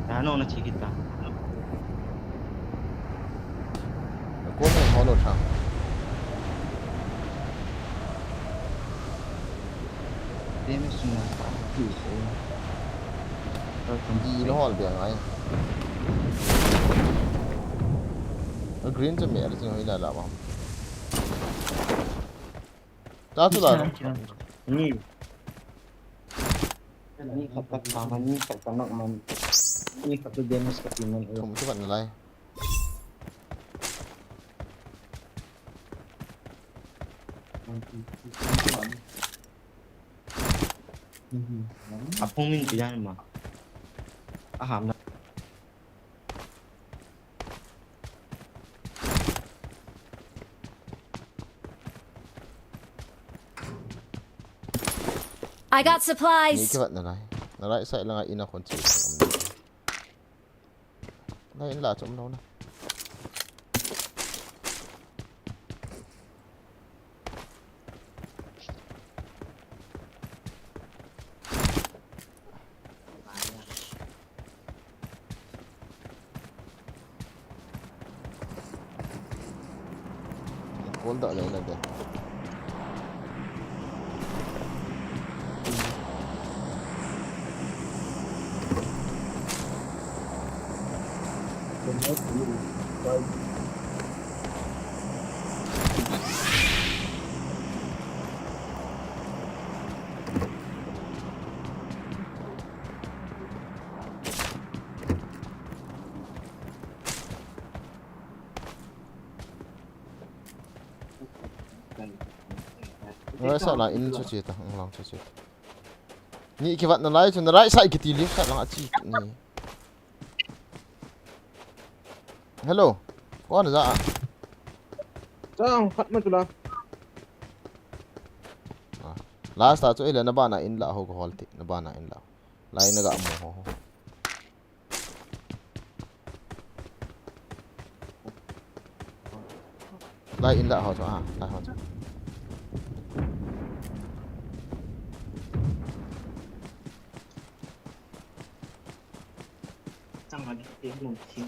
Ano na chikita. Ko me holo tha. Damage na tapi so. Di lo hol be ngai. Green chu me ala ching hoi la la ba. Ta chu la. Ni. Ni khat ka tha man, ni khat ka knock man. Ni khat chu damage ka ti man. Thum chu vat nalai. A phung min pi dan ma. A ham na. I got supplies. Ni ke vat nalai. Nalai sai langa ina kon chi. Nalai in la chom lo na. Kol da le le de. Right side lang in chu che ta, lang chu che ta. Ni kivat nalai chu, na right side kiti left side lang a chi ni. Hello. Kon ja. Chang khat ma chu la. Ah. Last a chu ile na bana in la ho ko hol ti, na bana in la. Lai na ga mo ho. Lai in la ho chu, ah, lai ho chu.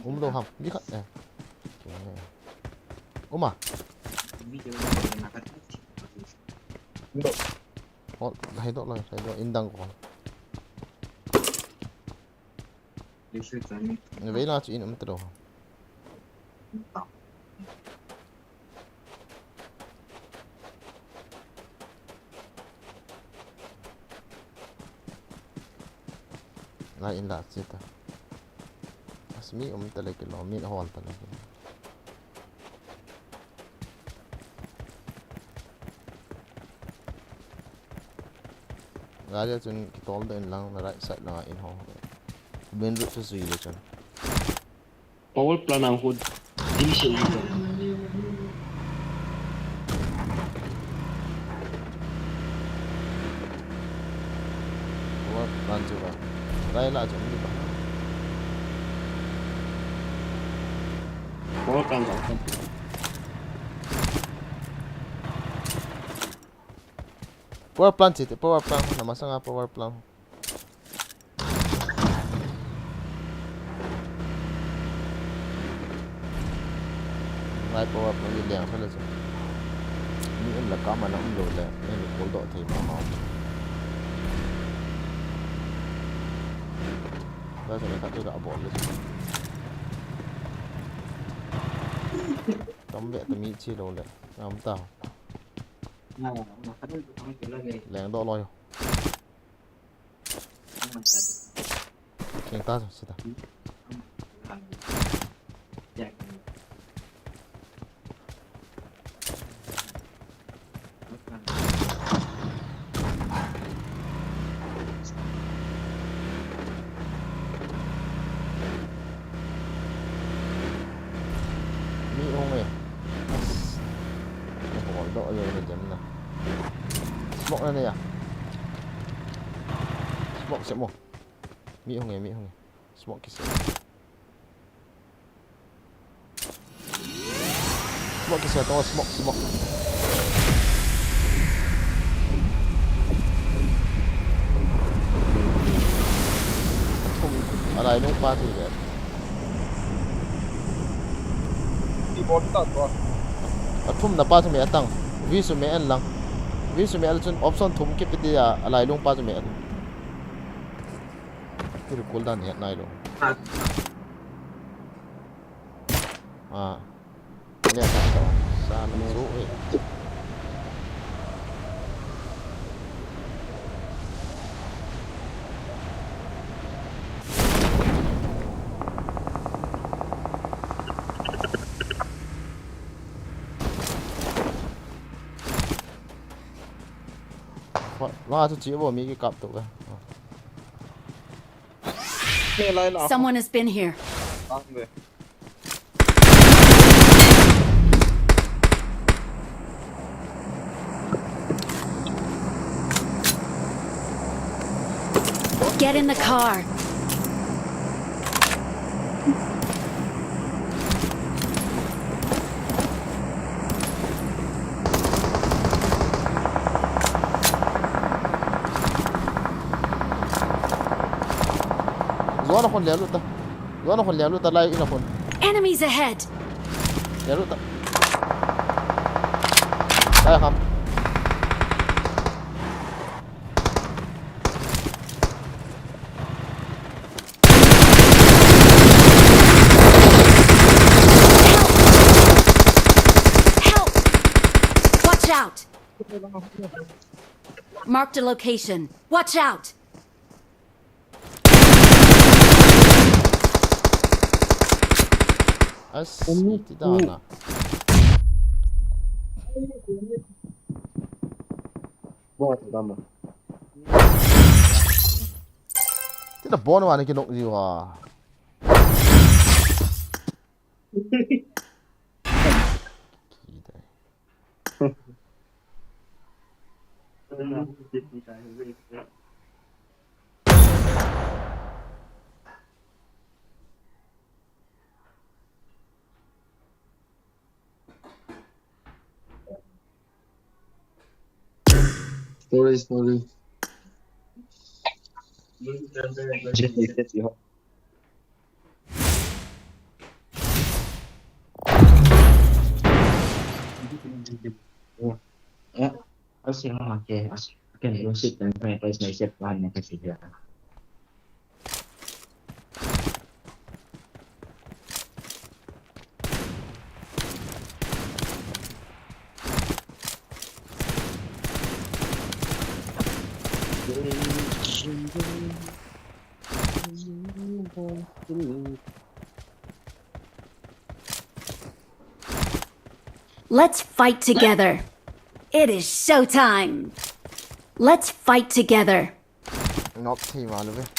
Um lo ham, mi khat, eh. Um a. Hol, hai do lo, hai do, in dang ko. Vei la chu in um ta lo. Lai in la che ta. As mi um ta le kilo, mi hol ta le kilo. Gari a chun kitol doh in lang, na right side lang a in ho. Main road chu jui le chun. Power plant ang hud. Dim se ui chun. Power plant chu ba. Rai la chun ni ba. Power plant ang hud. Power plant che te, power plant, na masanga power plant. Ngai power plant ni liang sa le chu. Mi um la ka ma na um lo le, ni ni kol do thei ma ma. Ba sa ka tu ka bol le chu. Tam ve ta mi chi lo le, na um ta. Leng do lo yo. Keng ta, sita. Mi hung e. As. Ni hol doh jeng na jam na. Smoke na ne ya. Smoke se mo. Mi hung e, mi hung e. Smoke kise. Smoke kise, tong smoke, smoke. Thum, alai nung pa ti ve. Keyboard ta to. Athum na pa chu me atang. Vi su me an lang. Vi su me al chun option thum kipe ti a, alai lung pa chu me an. Ti ru kul dan het nai lo. Ah. Ah. Nia sa to. Sa na chu e. Wa, wa chu chi bo mi ki kap to ve. Someone has been here. Get in the car. Zuan a khun leh lut ta. Zuan a khun leh lut ta lai in a khun. Enemies ahead. Leh lut ta. Lai kham. Marked a location. Watch out! As, iti dana. Tida bon wa ni kinok jiwa. Sorry, sorry. Let's fight together. It is showtime. Let's fight together. Not team out of it.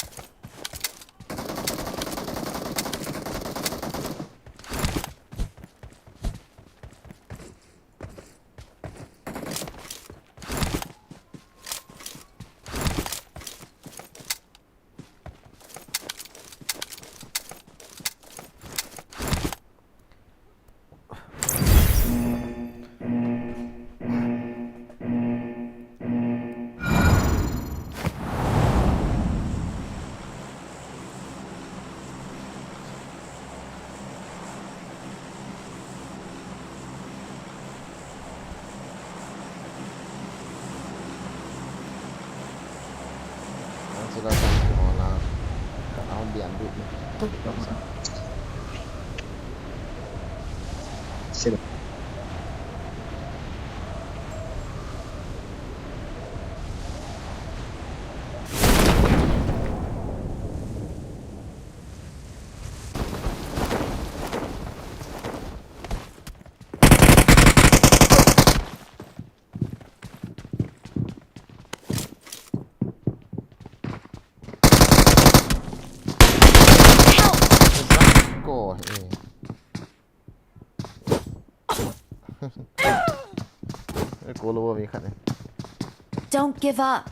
Don't give up.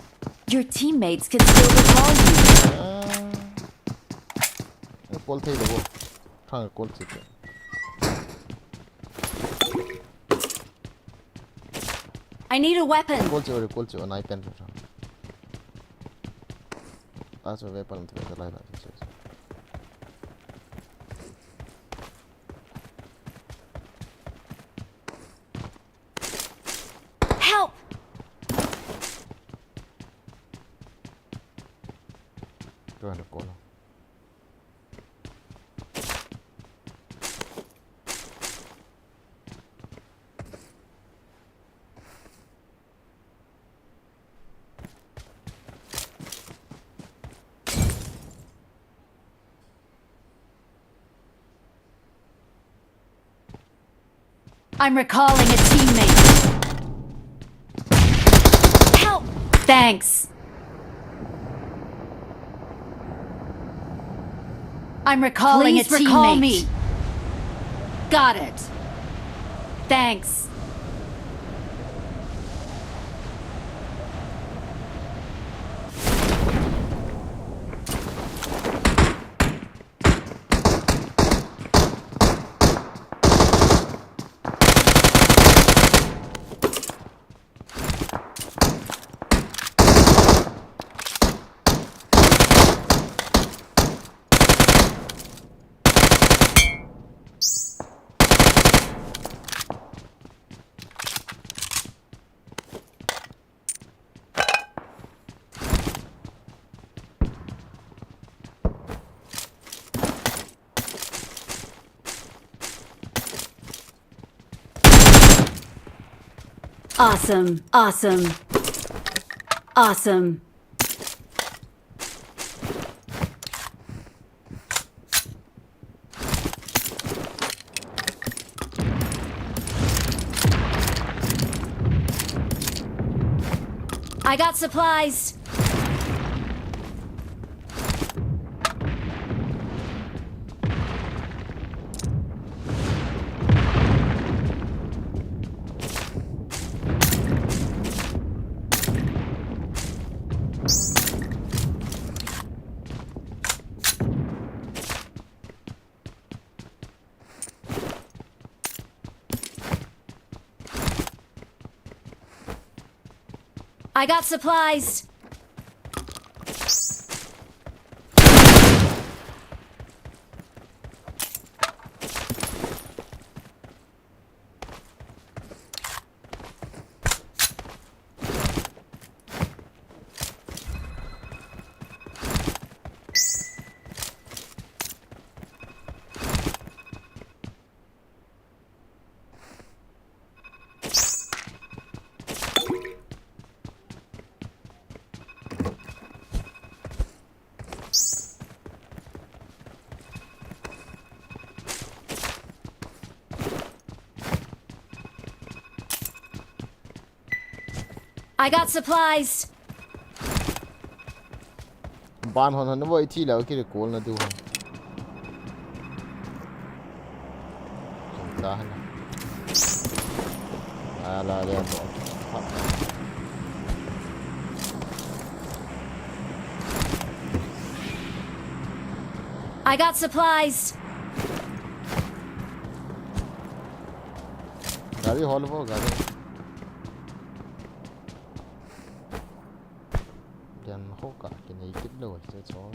Your teammates can still recall you. Call thei lo. Thang call thei. I need a weapon. Call thei, call thei, nai pen. Aso weapon thei lai la. Help! Tuan ko lo. I'm recalling a teammate. Help! Thanks. I'm recalling a teammate. Please recall me. Got it. Thanks. Awesome. Awesome. Awesome. I got supplies. I got supplies. I got supplies. Ban hon hon, wo iti la, okay, recall na du hon. Chanta hai na. Ala, ala, ala. I got supplies. Gari hol wo, gari. Jan ho ka, kinai kit lou, se cho.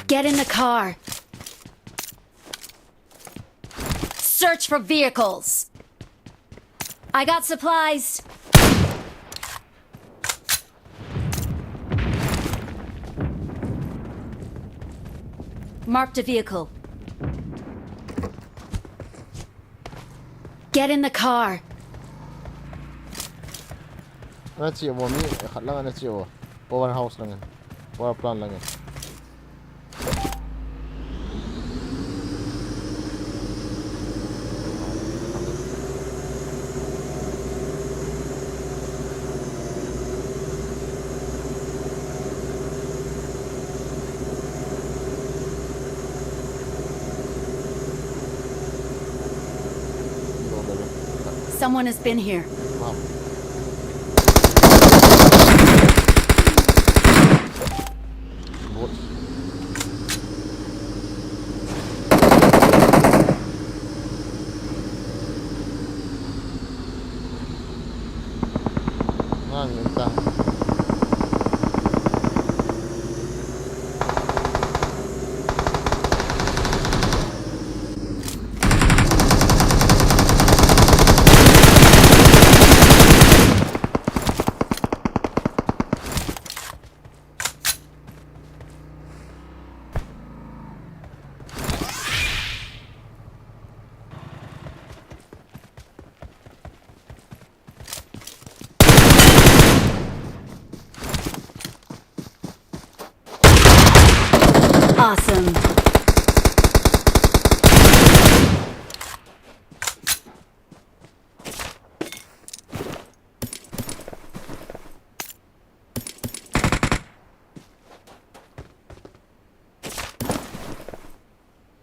Get in the car. Search for vehicles. I got supplies. Marked a vehicle. Get in the car. Ana che vo, mi khat lang ana che vo. Power house lang in. Power plant lang in. Someone has been here. Awesome.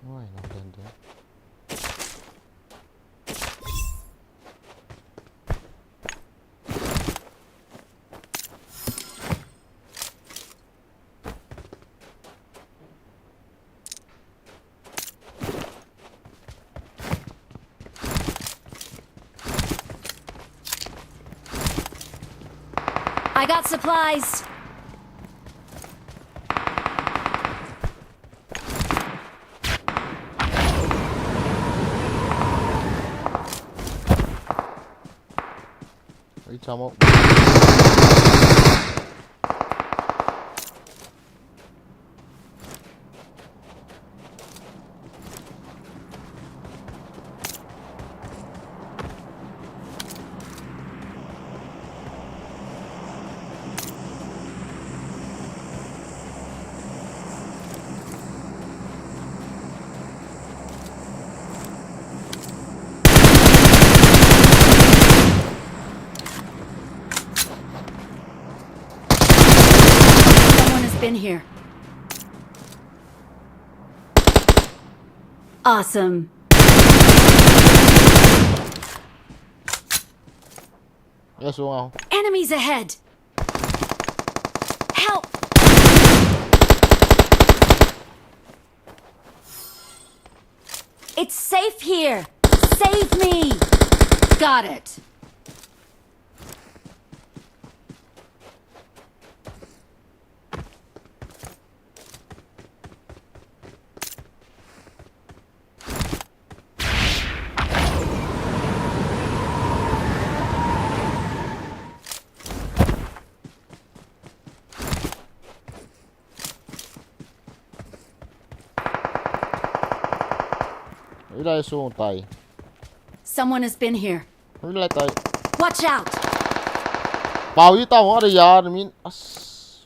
Why not done there? I got supplies. Chamo. Someone has been here. Awesome. Yes, wow. Enemies ahead! Help! It's safe here! Save me! Got it! Ilai sung tai. Someone has been here. Ilai tai. Watch out! Pau i tau ada ya min as.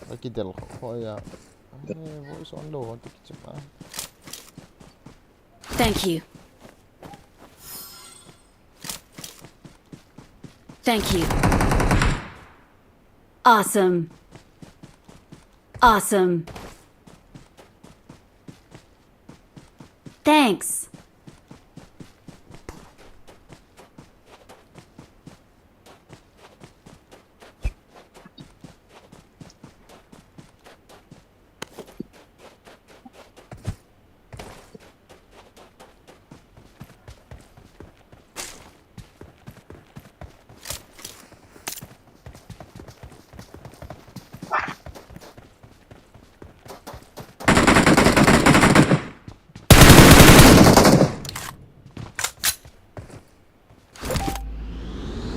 Lagi del ko ya. Eh, voice on lo, hon tiki chuma. Thank you. Thank you. Awesome. Awesome. Thanks.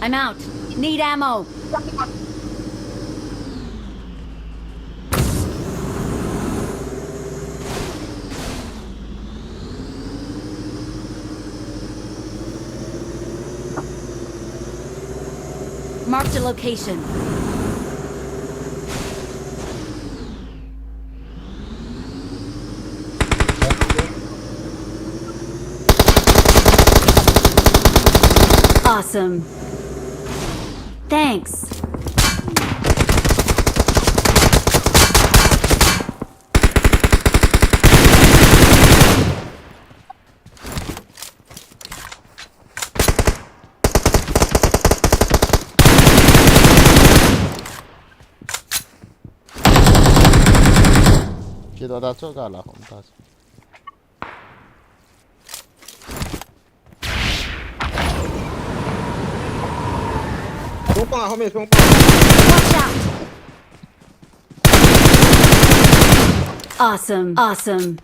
I'm out. Need ammo. Marked a location. Awesome. Thanks. Kita dah cakap lah, kau minta. Sungpang, home, sungpang. Watch out! Awesome, awesome.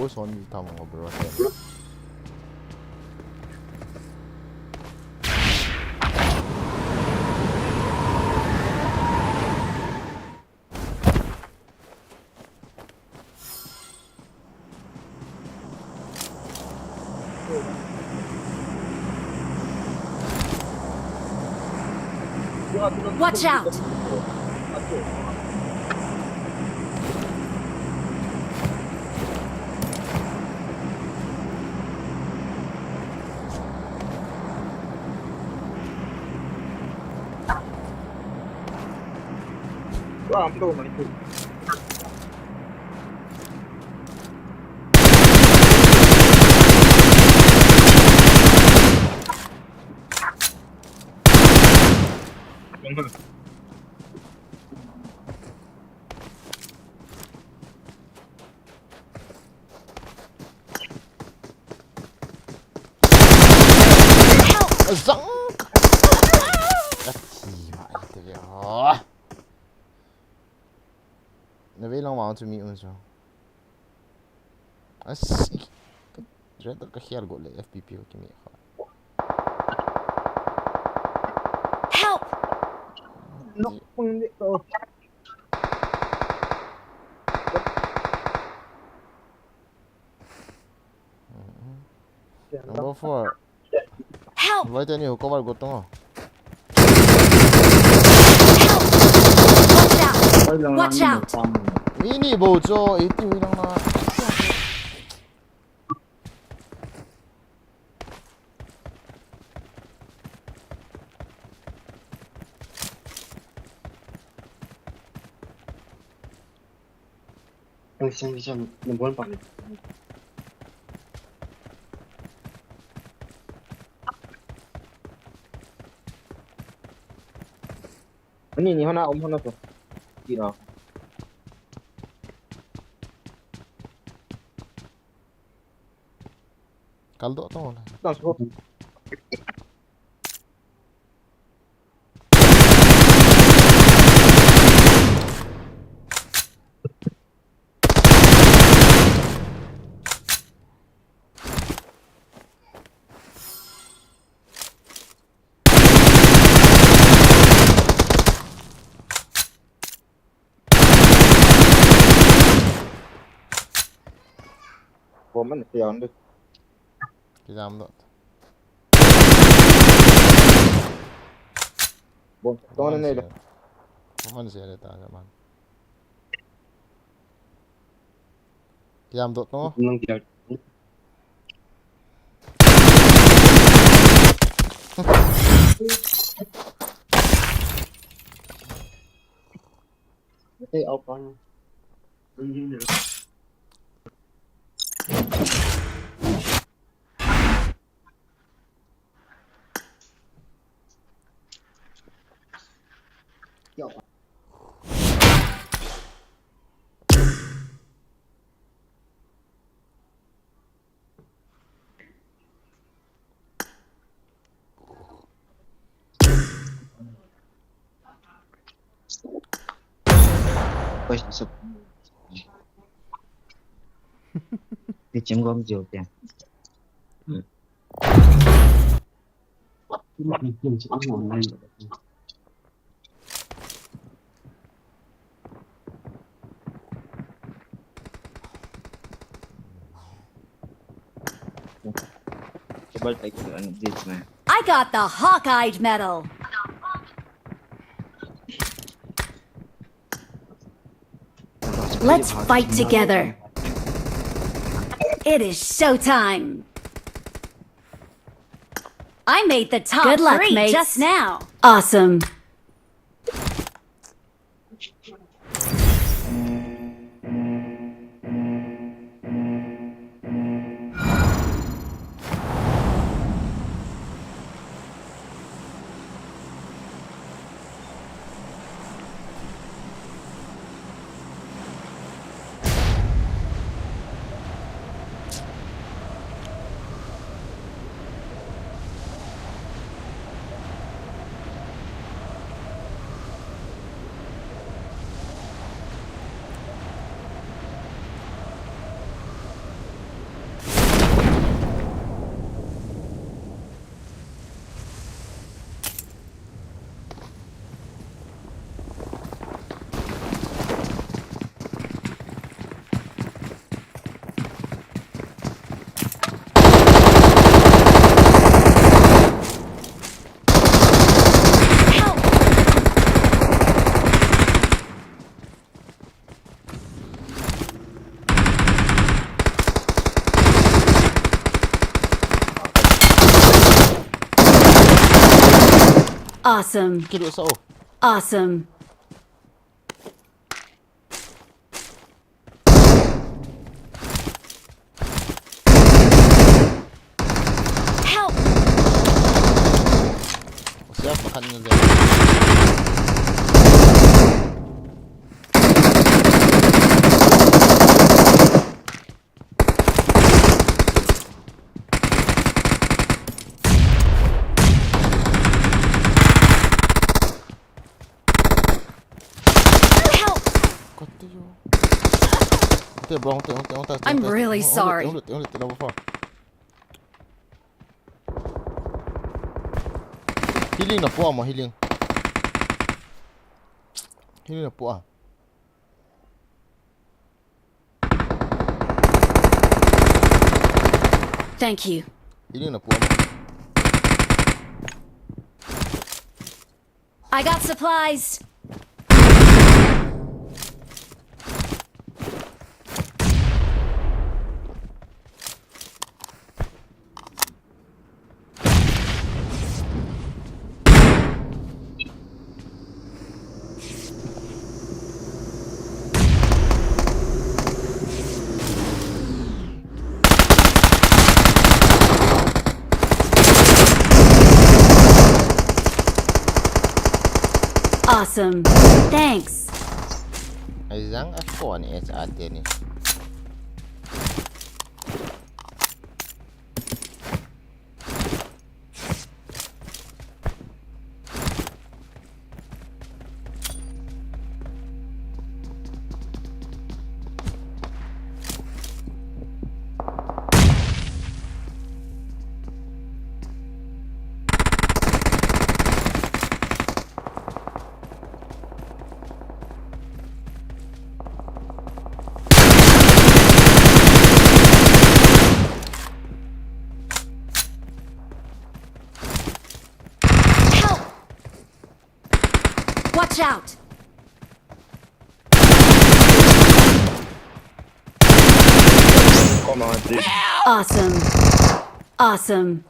What's on you talking about, bro? Watch out! Wah, am to mai tu. Zang. Athi ma ite ve. Na vei lang vang chu mi un chu. Asi. Red dot ka khel go le F P P ko kimi kha. Help! Nok pung ni to. Number four. Help! Vai teni ho cover go to. Help! Watch out! Watch out! Mini bo cho iti hui lang na. Ang isang, isang, number one pa. Ani ni hona, um hona to. Di na. Kal do to la. That's what. Bomb man fiang de. Kijam do. Bomb to ne ne de. Bomb man se de ta man. Kijam do to. Nang kijam. Hey, Alpine. I got the Hawkeye medal. Let's fight together. It is showtime. I made the top Good luck, three mates. Just now. Awesome. Awesome. Kidu sa o. Awesome. Help! Siya, makan na din. Ate yo. Ate, bro, ate, ate, ate, ate, I'm ate, really ate, sorry. Ate, ate, ate, ate, ate, ate. Healing na pu a mo, healing. Healing na pu a. Thank you. Healing na pu a mo. I got supplies. Awesome. Thanks. Ai zang a kon e cha te ni. Help! Watch out! Come on, dude. Awesome. Awesome.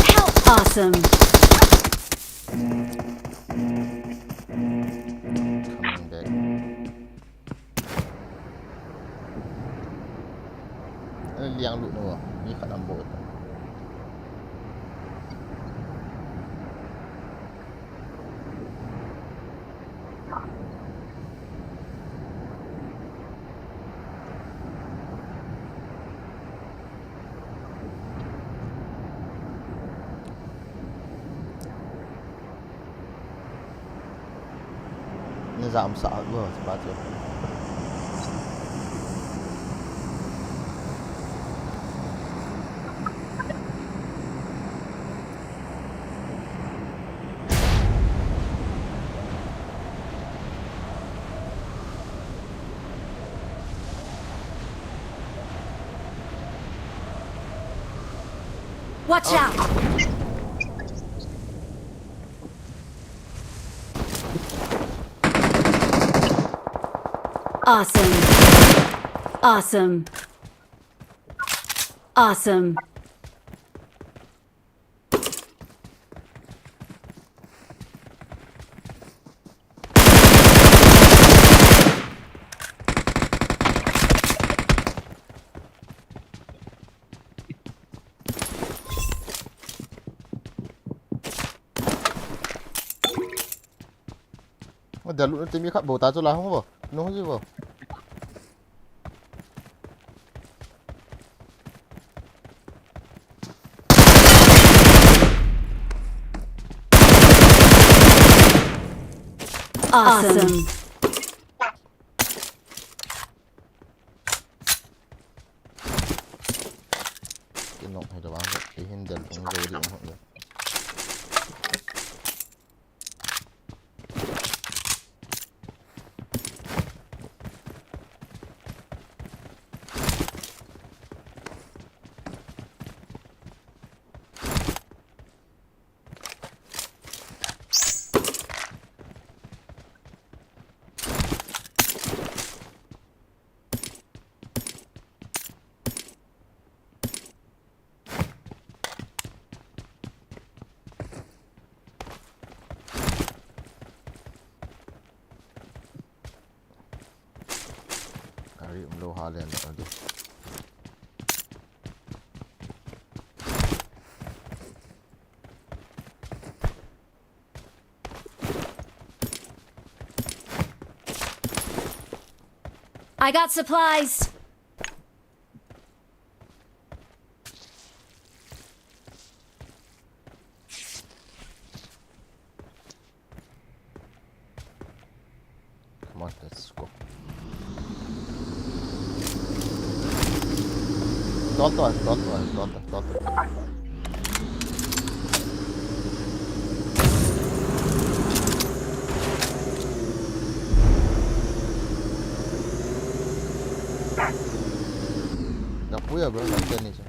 Help! Awesome. Coming back. Liang lut no, mi khat am bol. Na jam sa go, sa ba chu. Watch out! Awesome. Awesome. Awesome. Dalut na timi khat bou ta chu la hung vo. Nung ji vo. Awesome. Awesome. Kinok hai da bang, ihin del bang, go di hong. Umlou ha le le. I got supplies. Come on, let's go. Tol, tol, tol, tol, tol, tol, tol. Napuya, bro, napuya ni siya.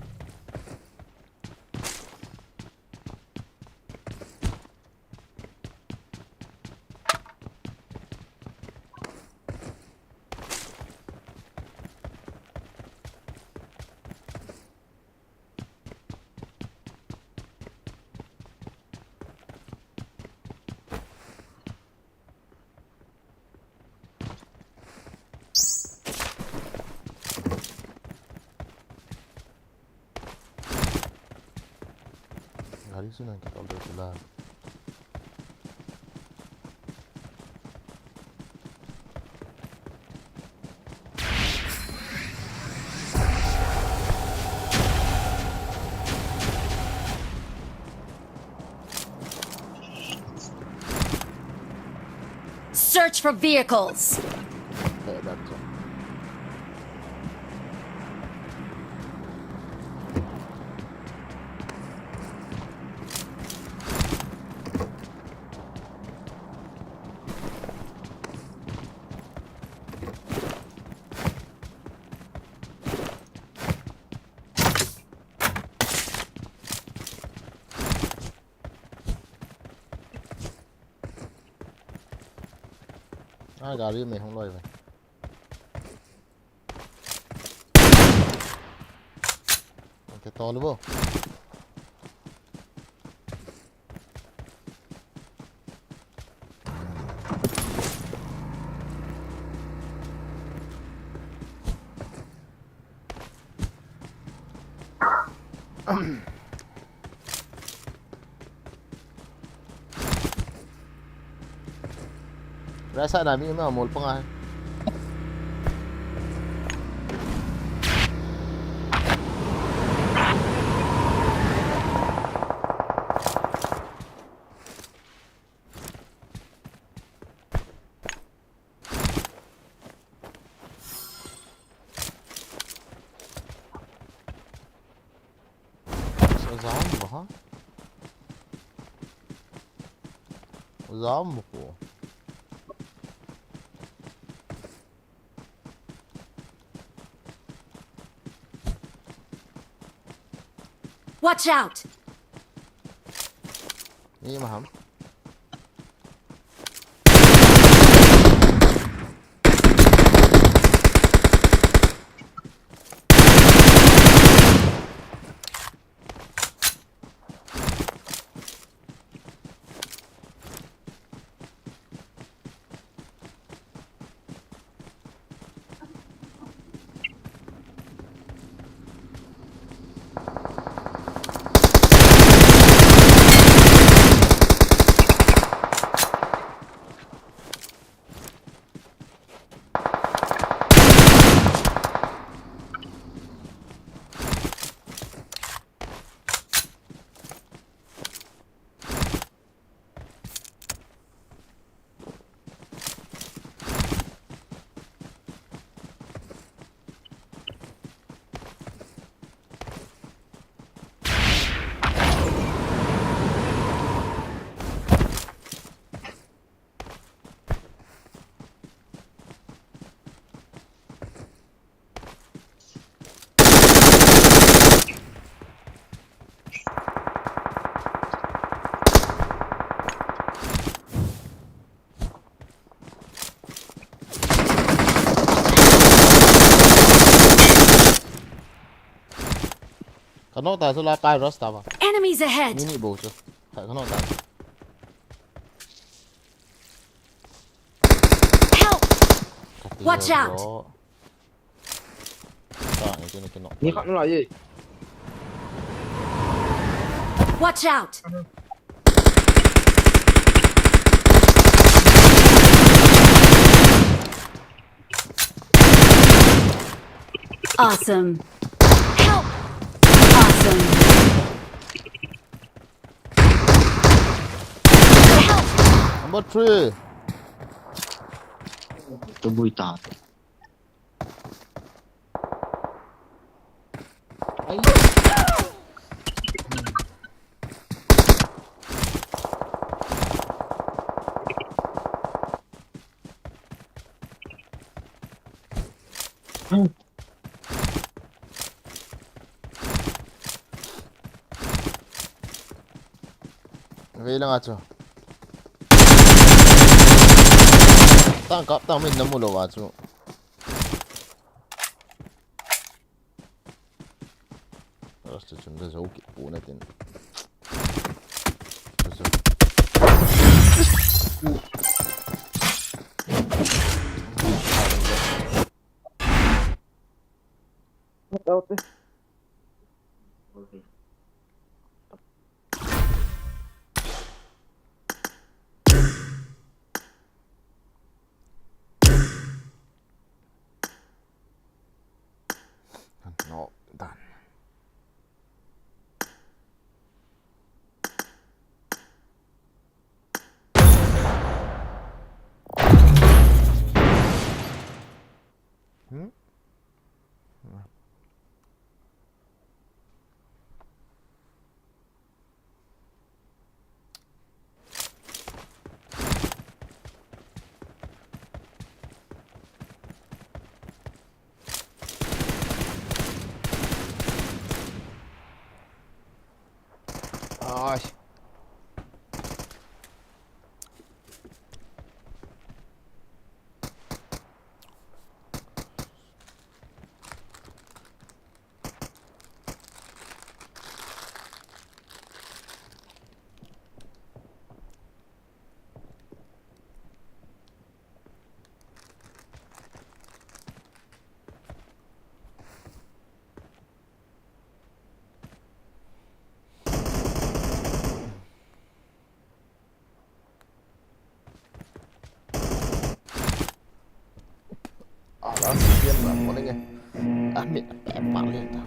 Gari suna kita order sila. Search for vehicles. Ah, gari me hung loi ve. Okay, tol bo. Rasa na mi ma mol panga. Sa zam ba ha? Zam ko. Watch out! Ni maham. Kano ta su la kai ros ta ba. Enemies ahead! Mini bo su. Kano ta. Help! Watch out! Tang, kini kini. Ni khat nu lai ye. Watch out! Awesome. Help! Awesome. Help! Number three. Tubui ta. Ai. Vei langa chu. Tang kap tang min namu lou va chu. Ras chu chun ka zo kit pu na tin. Ka zo. No, done. Hmm? Ai. Ala sian na mo nge. Ah, mi, eh, pang le ta.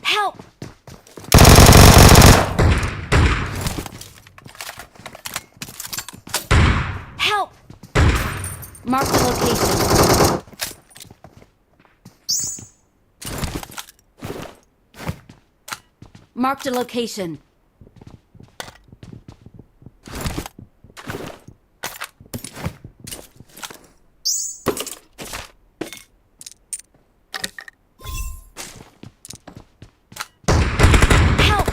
Help! Help! Mark the location. Marked a location. Help!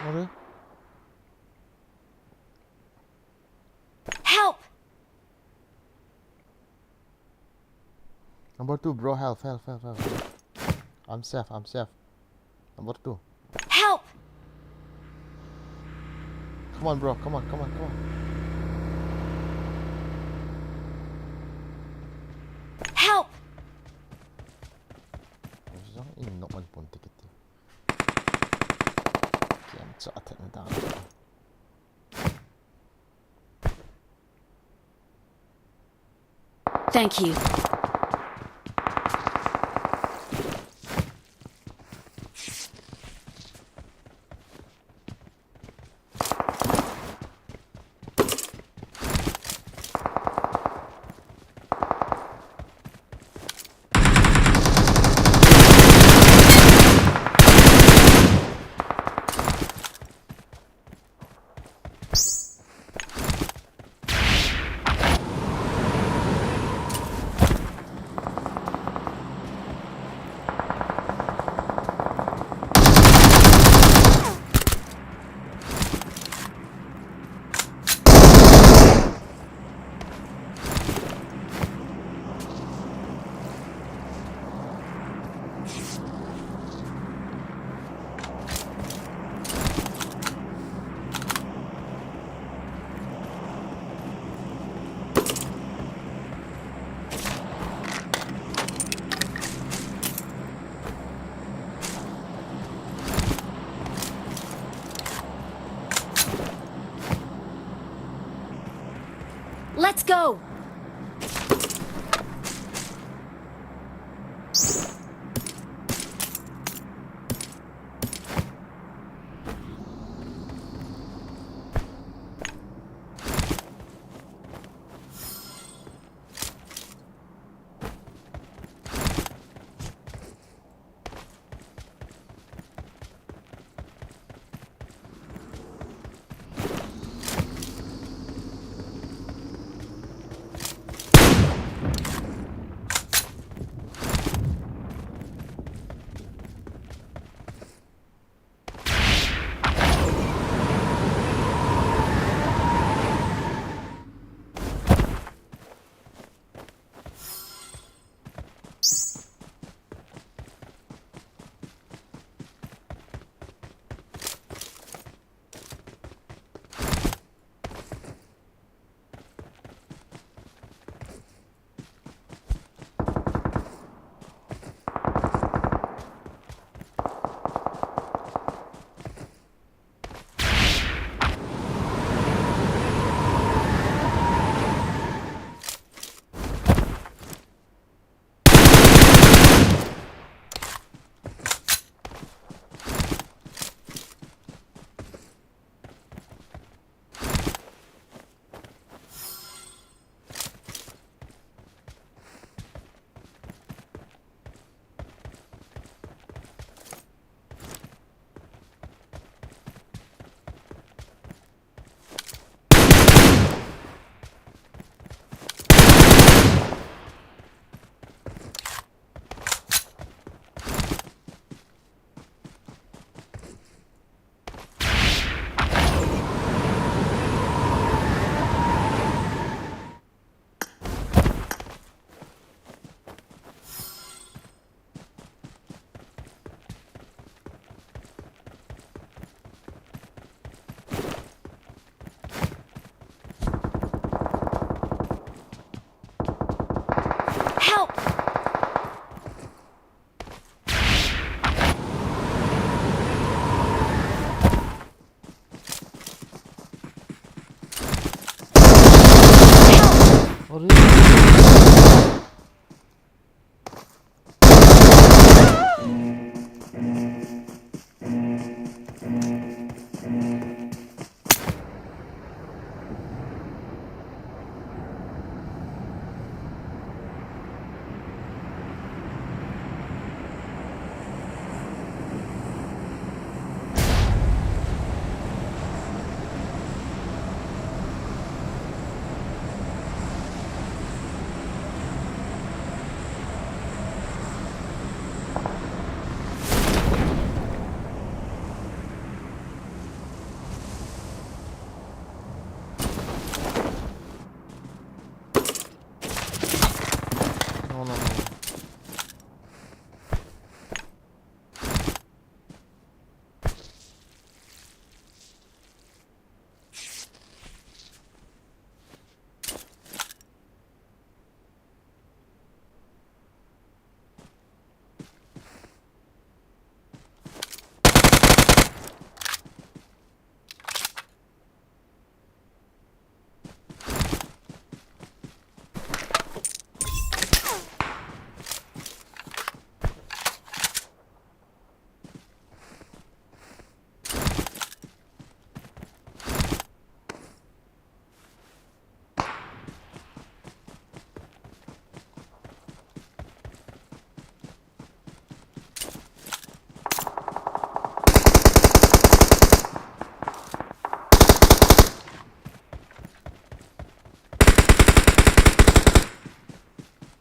Are? Help! Number two, bro, help, help, help, help. I'm safe, I'm safe. Number two. Help! Come on, bro, come on, come on, come on. Help! Zong in nok man pon ticket ti. Kiam cha athat na dang. Thank you. Let's go!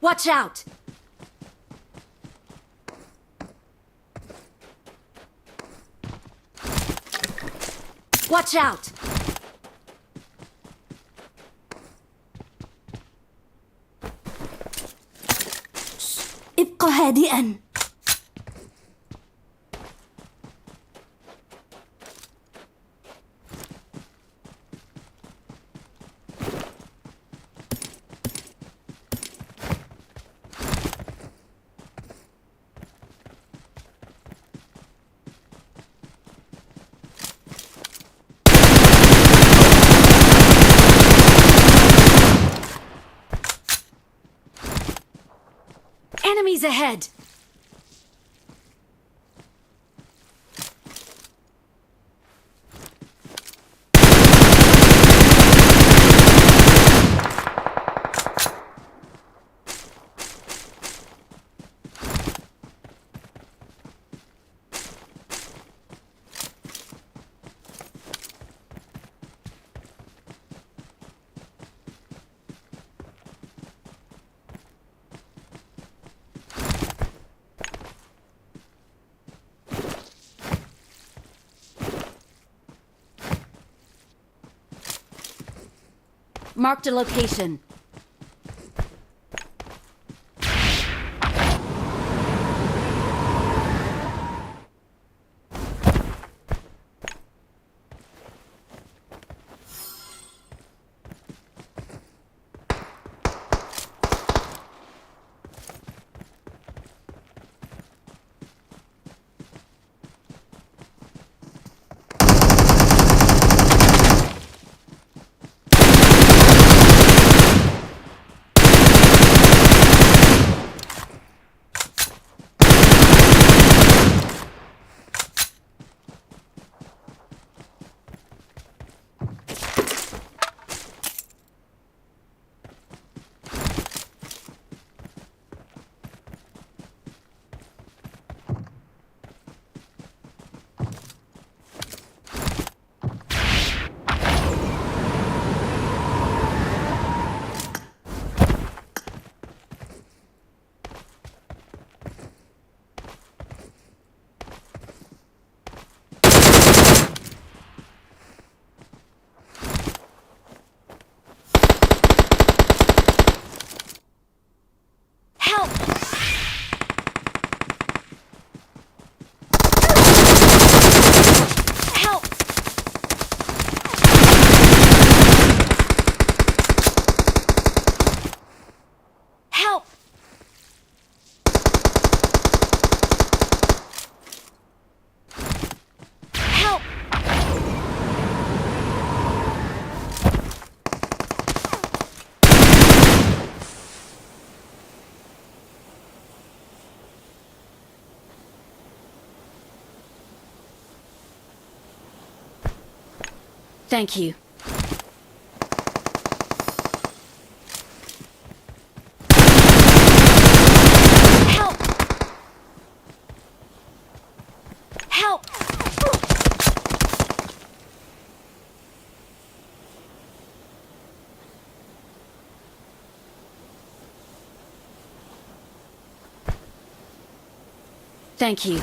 Watch out! Watch out! ابق هادئا. Enemies ahead! Marked a location. Help! Help! Help! Help! Thank you. Help! Help! Thank you.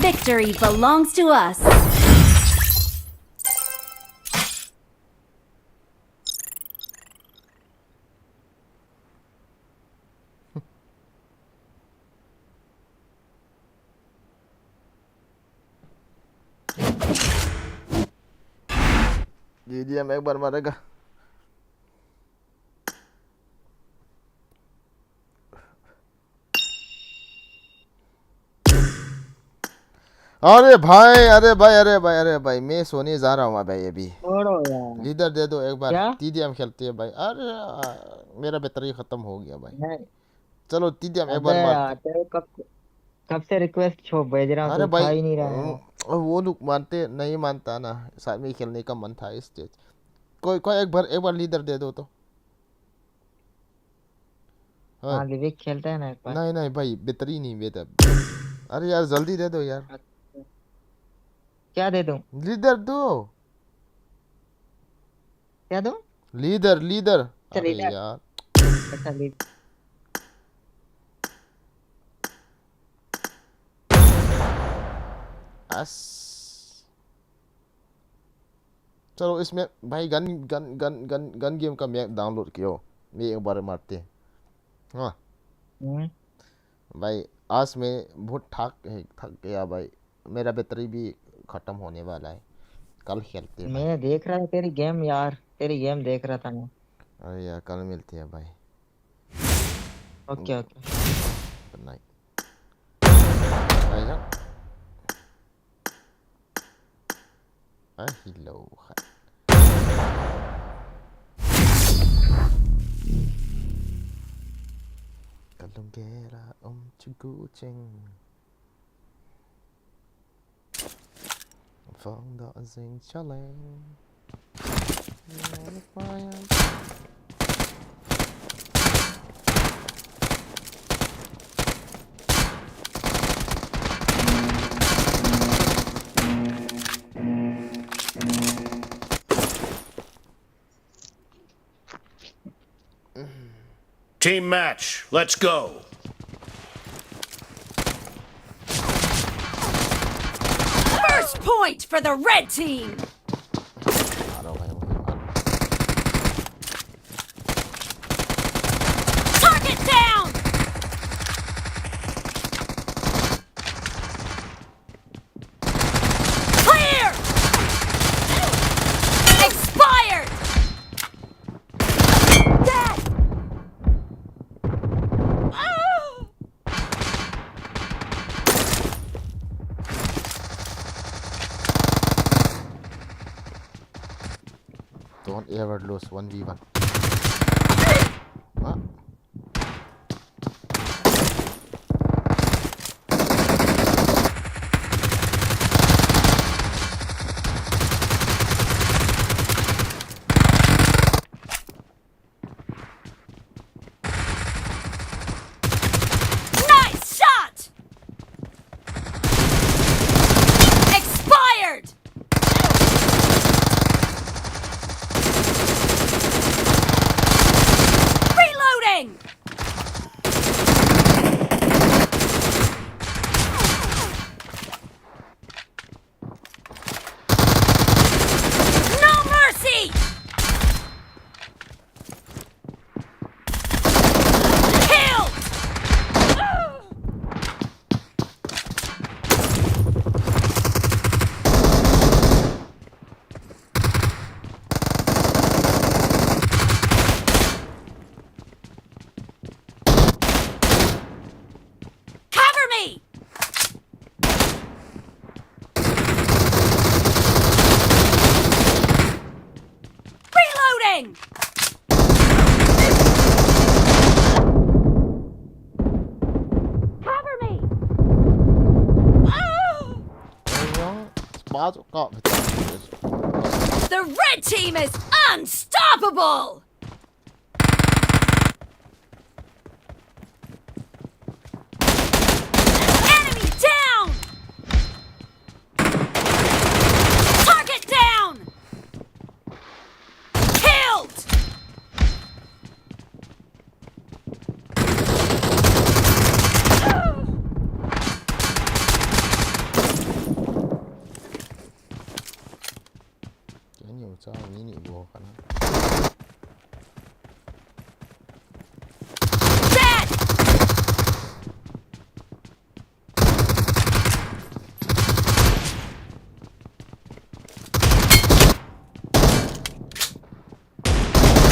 Victory belongs to us. TDM एक बार मारेगा। अरे भाई, अरे भाई, अरे भाई, अरे भाई, मैं सोने जा रहा हूँ भाई अभी। छोड़ो यार। लीडर दे दो एक बार। क्या? टीडीएम खेलते हैं भाई। अरे, आ, मेरा बैटरी खत्म हो गया भाई। नहीं। चलो, टीडीएम एक बार अबे मारते यार, हैं। तेरे कब, कब से रिक्वेस्ट छो भेज रहा हूँ, अरे तू भाई, उठा ही नहीं रहा है। हम्म, और वो लोग मानते नहीं मानता ना, साथ में खेलने का मन था इस चीज। कोई, कोई एक बार, एक बार लीडर दे दो तो। हाँ। हाँ, लिविक खेलते हैं ना एक बार। नहीं, नहीं भाई, बैटरी नहीं बेटा। अरे यार, जल्दी दे दो यार। अच्छा। क्या दे दूं? लीडर दो। क्या दूं? Leader, leader. अच्छा, अरे लीडर। यार। अच्छा, लीडर। अस। चलो, इसमें भाई gun, gun, gun, gun, gun game का मैं डाउनलोड किया हूँ। मैं एक बार मारते हैं। हाँ। हम्म। भाई, आज मैं बहुत थक, थक गया भाई। मेरा बैटरी भी खत्म होने वाला है। कल खेलते हैं भाई। मैं देख रहा था तेरी गेम यार, तेरी गेम देख रहा था मैं। अरे यार, कल मिलते हैं भाई। Okay, okay. Good night. भाई साहब। Ai, hello. Kalungera um chugu ching. Phong da zing chaleng. Team match, let's go. First point for the red team. Target down. Clear. Expired. Dead. Ah. Don't ever lose one v one. What? Nice shot! Expired! Reloading! No mercy! Killed! Cover me! Reloading! Cover me! Oh! The red team is unstoppable! Enemy down! Target down! Killed! Kei ni u cha, ni ni bo kana. Dead!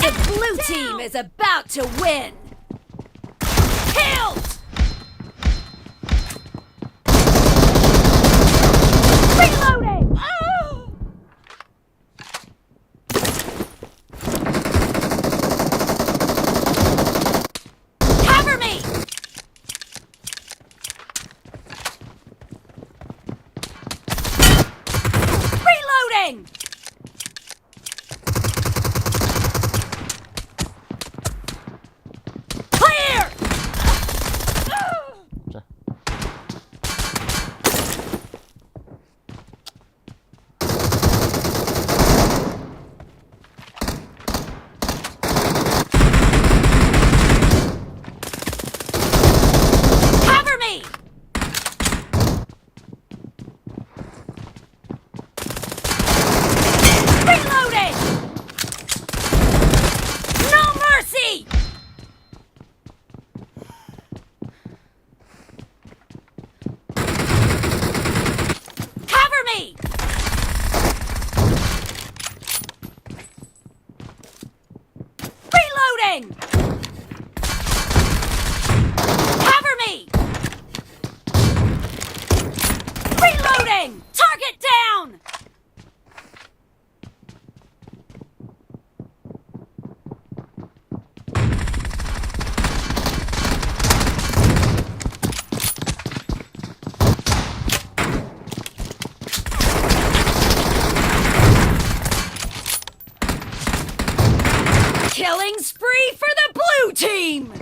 The blue team is about to win! Killed! Reloading! Oh! Cover me! Cover me! Reloading! Target down! Killing spree for the blue team!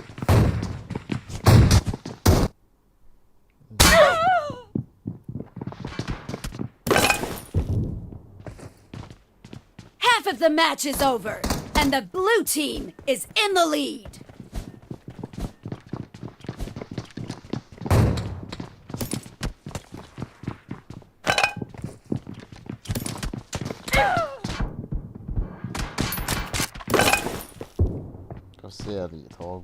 Half of the match is over, and the blue team is in the lead. Kasih ali thong.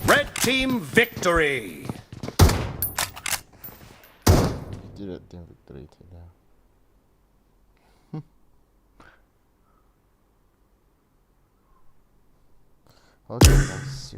Red team victory. Red team victory thei na. Okay, guys,